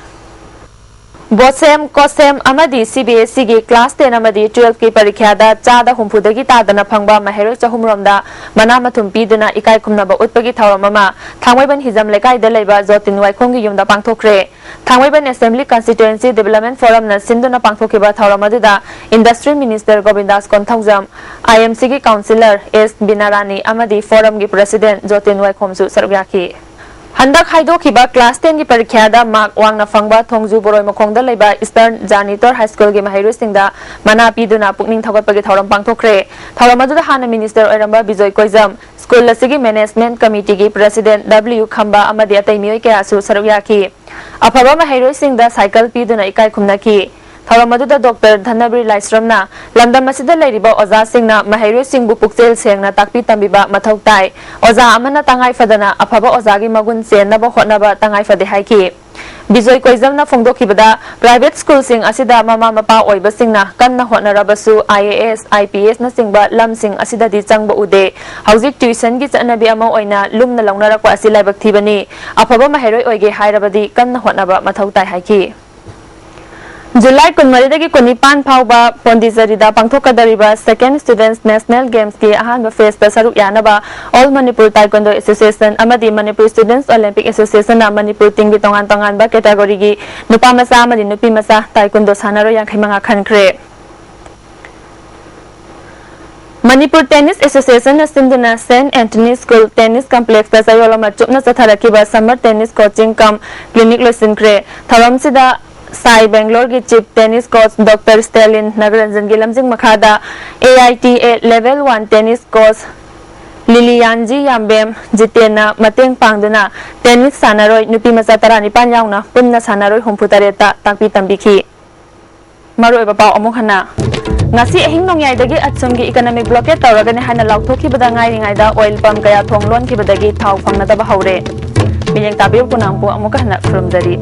ꯕꯣꯠꯁꯦꯝ, ꯀꯣꯁꯦꯝ ꯑꯃꯗꯤ ꯁꯤ ꯕꯤ ꯑꯦꯁ ꯏꯒꯤ ꯀ꯭ꯂꯥꯁ ꯇꯦꯟ ꯑꯃꯗꯤ ꯇꯨꯋꯦꯜꯐꯀꯤ ꯄꯔꯤꯈ꯭ꯌꯥꯗ ꯆꯥꯗ ꯍꯨꯝꯐꯨꯗꯒꯤ ꯇꯥꯗꯅ ꯐꯪꯕ ꯃꯍꯩꯔꯣꯏ ꯆꯍꯨꯝꯔꯣꯝꯗ ꯃꯅꯥ ꯃꯊꯨꯝ ꯄꯤꯗꯨꯅ ꯏꯀꯥꯏ ꯈꯨꯝꯅꯕ ꯎꯠꯄꯒꯤ ꯊꯧꯔꯝ ꯑꯃ ꯊꯥꯡꯃꯩꯕꯟ ꯍꯤꯖꯝ ꯂꯩꯀꯥꯏꯗ ꯂꯩꯕ ꯖꯣꯇꯤꯟ ꯋꯥꯏꯈꯣꯝꯒꯤ ꯌꯨꯝꯗ ꯄꯥꯡꯊꯣꯛꯈ꯭ꯔꯦ꯫ ꯊꯥꯡꯃꯩꯕꯟ ꯑꯦꯁꯦꯝꯕ꯭ꯂꯤ ꯀꯟꯁꯇꯤꯇ꯭ꯋꯦꯟꯁꯤ ꯗꯤꯕꯦꯂꯞꯃꯦꯟ ꯐꯣꯔꯝꯅ ꯁꯤꯟꯗꯨꯅ ꯄꯥꯡꯊꯣꯛꯈꯤꯕ ꯊꯧꯔꯝ ꯑꯗꯨꯗ ꯏꯟꯗꯁꯇ꯭ꯔꯤ ꯃꯤꯅꯤꯁꯇꯔ ꯒꯣꯕꯤꯟꯗꯥꯁ ꯀꯣꯟꯊꯧꯖꯝ, ꯑꯥꯏ ꯑꯦꯝ ꯁꯤꯒꯤ ꯀꯥꯎꯟꯁꯤꯂꯔ ꯑꯦꯁ ꯕꯤꯅꯥꯔꯥꯅꯤ ꯑꯃꯗꯤ ꯐꯣꯔꯝꯒꯤ ꯄ꯭ꯔꯦꯁꯤꯗꯦꯟꯠ ꯖꯣꯇꯤꯟ ꯋꯥꯏꯈꯣꯝꯁꯨ ꯁꯔꯨꯛ ꯌꯥꯈꯤ꯫ ꯍꯟꯗꯛ ꯍꯥꯏꯗꯣꯛꯈꯤꯕ class ten ꯒꯤ ꯄꯔꯤꯈ꯭ꯌꯥꯗ mark ꯋꯥꯡꯅ ꯐꯪꯕ ꯊꯣꯡꯖꯨ ꯕꯣꯔꯣꯏ ꯃꯈꯣꯡꯗ ꯂꯩꯕ Eastern Janitor High School ꯒꯤ ꯃꯍꯩꯔꯣꯏꯁꯤꯡꯗ ꯃꯅꯥ ꯄꯤꯗꯨꯅ ꯄꯨꯛꯅꯤꯡ ꯊꯧꯒꯠꯄꯒꯤ ꯊꯧꯔꯝ ꯄꯥꯡꯊꯣꯛꯈ꯭ꯔꯦ꯫ ꯊꯧꯔꯝ ꯑꯗꯨꯗ ꯍꯥꯟꯅ minister ꯑꯣꯏꯔꯝꯕ ꯕꯤꯖꯣꯏ ꯀꯣꯏꯖꯝ, school ꯑꯁꯤꯒꯤ management committee ꯒꯤ president W ꯈꯝꯕ ꯑꯃꯗꯤ ꯑꯇꯩ ꯃꯤꯑꯣꯏ ꯀꯌꯥꯁꯨ ꯁꯔꯨꯛ ꯌꯥꯈꯤ꯫ ꯑꯐꯕ ꯃꯍꯩꯔꯣꯏꯁꯤꯡꯗ cycle ꯄꯤꯗꯨꯅ ꯏꯀꯥꯏ ꯈꯨꯝꯅꯈꯤ꯫ ꯊꯧꯔꯝ ꯑꯗꯨꯗ Doctor ꯙꯅꯕꯤꯔ ꯂꯥꯏꯁ꯭ꯔꯝꯅ ꯂꯝꯗꯝ ꯑꯁꯤꯗ ꯂꯩꯔꯤꯕ ꯑꯣꯖꯥꯁꯤꯡꯅ ꯃꯍꯩꯔꯣꯏꯁꯤꯡꯕꯨ ꯄꯨꯛꯆꯦꯜ ꯁꯦꯡꯅ ꯇꯥꯛꯄꯤ ꯇꯝꯕꯤꯕ ꯃꯊꯧ ꯇꯥꯏ꯫ ꯑꯣꯖꯥ ꯑꯃꯅ ꯇꯉꯥꯏ ꯐꯗꯅ ꯑꯐꯕ ꯑꯣꯖꯥꯒꯤ ꯃꯒꯨꯟ ꯆꯦꯟꯅꯕ ꯍꯣꯠꯅꯕ ꯇꯉꯥꯏ ꯐꯗꯦ ꯍꯥꯏꯈꯤ꯫ ꯕꯤꯖꯣꯏ ꯀꯣꯏꯖꯝꯅ ꯐꯣꯡꯗꯣꯛꯈꯤꯕꯗ, private school ꯁꯤꯡ ꯑꯁꯤꯗ ꯃꯃꯥ ꯃꯄꯥ ꯑꯣꯏꯕꯁꯤꯡꯅ ꯀꯟꯅ ꯍꯣꯠꯅꯔꯕꯁꯨ, I A S, I P S ꯅꯆꯤꯡꯕ ꯂꯝꯁꯤꯡ ꯑꯁꯤꯗꯗꯤ ꯆꯪꯕ ꯎꯗꯦ꯫ ꯍꯧꯖꯤꯛ tuition ꯒꯤ ꯆꯠꯅꯕꯤ ꯑꯃ ꯑꯣꯏꯅ ꯂꯨꯝꯅ ꯂꯧꯅꯔꯛꯄ ꯑꯁꯤ ꯂꯥꯏꯕꯛ ꯊꯤꯕꯅꯤ꯫ ꯑꯐꯕ ꯃꯍꯩꯔꯣꯏ ꯑꯣꯏꯒꯦ ꯍꯥꯏꯔꯕꯗꯤ ꯀꯟꯅ ꯍꯣꯠꯅꯕ ꯃꯊꯧ ꯇꯥꯏ ꯍꯥꯏꯈꯤ꯫ ꯖꯨꯂꯥꯏ ꯀꯨꯟꯃꯔꯤꯗꯒꯤ ꯀꯨꯟꯅꯤꯄꯥꯟ ꯐꯥꯎꯕ ꯄꯣꯟꯗꯤꯆꯦꯔꯤꯗ ꯄꯥꯡꯊꯣꯛꯀꯗꯧꯔꯤꯕ Second Students National Games ꯀꯤ ꯑꯍꯥꯟꯕ phase ꯇ ꯁꯔꯨꯛ ꯌꯥꯅꯕ All Manipur Taekwondo Association ꯑꯃꯗꯤ Manipur Students Olympic Association ꯅ ꯃꯅꯤꯄꯨꯔ team ꯒꯤ ꯇꯣꯉꯥꯟ ꯇꯣꯉꯥꯟꯕ category ꯒꯤ ꯅꯨꯄꯥ ꯃꯆꯥ ꯑꯃꯗꯤ ꯅꯨꯄꯤ ꯃꯆꯥ taekwondo ꯁꯥꯟꯅꯔꯣꯏ ꯌꯥꯡꯈꯩ ꯃꯉꯥ ꯈꯟꯈ꯭ꯔꯦ꯫ ꯃꯅꯤꯄꯨꯔ Tennis Association ꯅ ꯁꯤꯟꯗꯨꯅ Saint Anthony School Tennis Complex ꯇ ꯆꯌꯣꯜ ꯑꯃ ꯆꯨꯞꯅ ꯆꯠꯊꯔꯛꯈꯤꯕ summer tennis coaching cum clinic ꯂꯣꯏꯁꯤꯟꯈ꯭ꯔꯦ꯫ ꯊꯧꯔꯝꯁꯤꯗ ꯁꯥꯏ ꯕꯦꯡꯒ꯭ꯂꯣꯔꯒꯤ chief tennis coach Doctor Stalin ꯅꯒꯔꯟꯖꯟꯒꯤ ꯂꯝꯖꯤꯡ ꯃꯈꯥꯗ A I T A level one tennis coach ꯂꯤꯂꯤꯌꯥꯟꯖꯤ ꯌꯥꯝꯕꯦꯝ ꯖꯤꯇꯦꯟꯅ ꯃꯇꯦꯡ ꯄꯥꯡꯗꯨꯅ tennis ꯁꯥꯟꯅꯔꯣꯏ ꯅꯨꯄꯤ ꯃꯆꯥ ꯇꯔꯥꯅꯤꯄꯥꯟ ꯌꯥꯎꯅ ꯄꯨꯟꯅ ꯁꯥꯟꯅꯔꯣꯏ ꯍꯨꯝꯐꯨ ꯇꯔꯦꯠꯇ ꯇꯥꯛꯄꯤ ꯇꯝꯕꯤꯈꯤ꯫ ꯃꯔꯨꯑꯣꯏꯕ ꯄꯥꯎ ꯑꯃꯨꯛ ꯍꯟꯅ꯫ ꯉꯁꯤ ꯑꯍꯤꯡ ꯅꯣꯡꯌꯥꯏꯗꯒꯤ ꯑꯁꯣꯝꯒꯤ economic blockade ꯇꯧꯔꯒꯅꯤ ꯍꯥꯏꯅ ꯂꯥꯎꯊꯣꯛꯈꯤꯕꯗ ꯉꯥꯏꯔꯤꯉꯩꯗ oil pump ꯀꯌꯥ ꯊꯣꯡ ꯂꯣꯟꯈꯤꯕꯗꯒꯤ ꯊꯥꯎ ꯐꯪꯅꯗꯕ ꯍꯧꯔꯦ꯫ ꯃꯤꯠꯌꯦꯡ ꯇꯥꯕꯤꯌꯨ, ꯄꯨꯅꯥꯝꯄꯨ ꯑꯃꯨꯛꯀ ꯍꯟꯅ ꯈꯨꯔꯨꯝꯖꯔꯤ꯫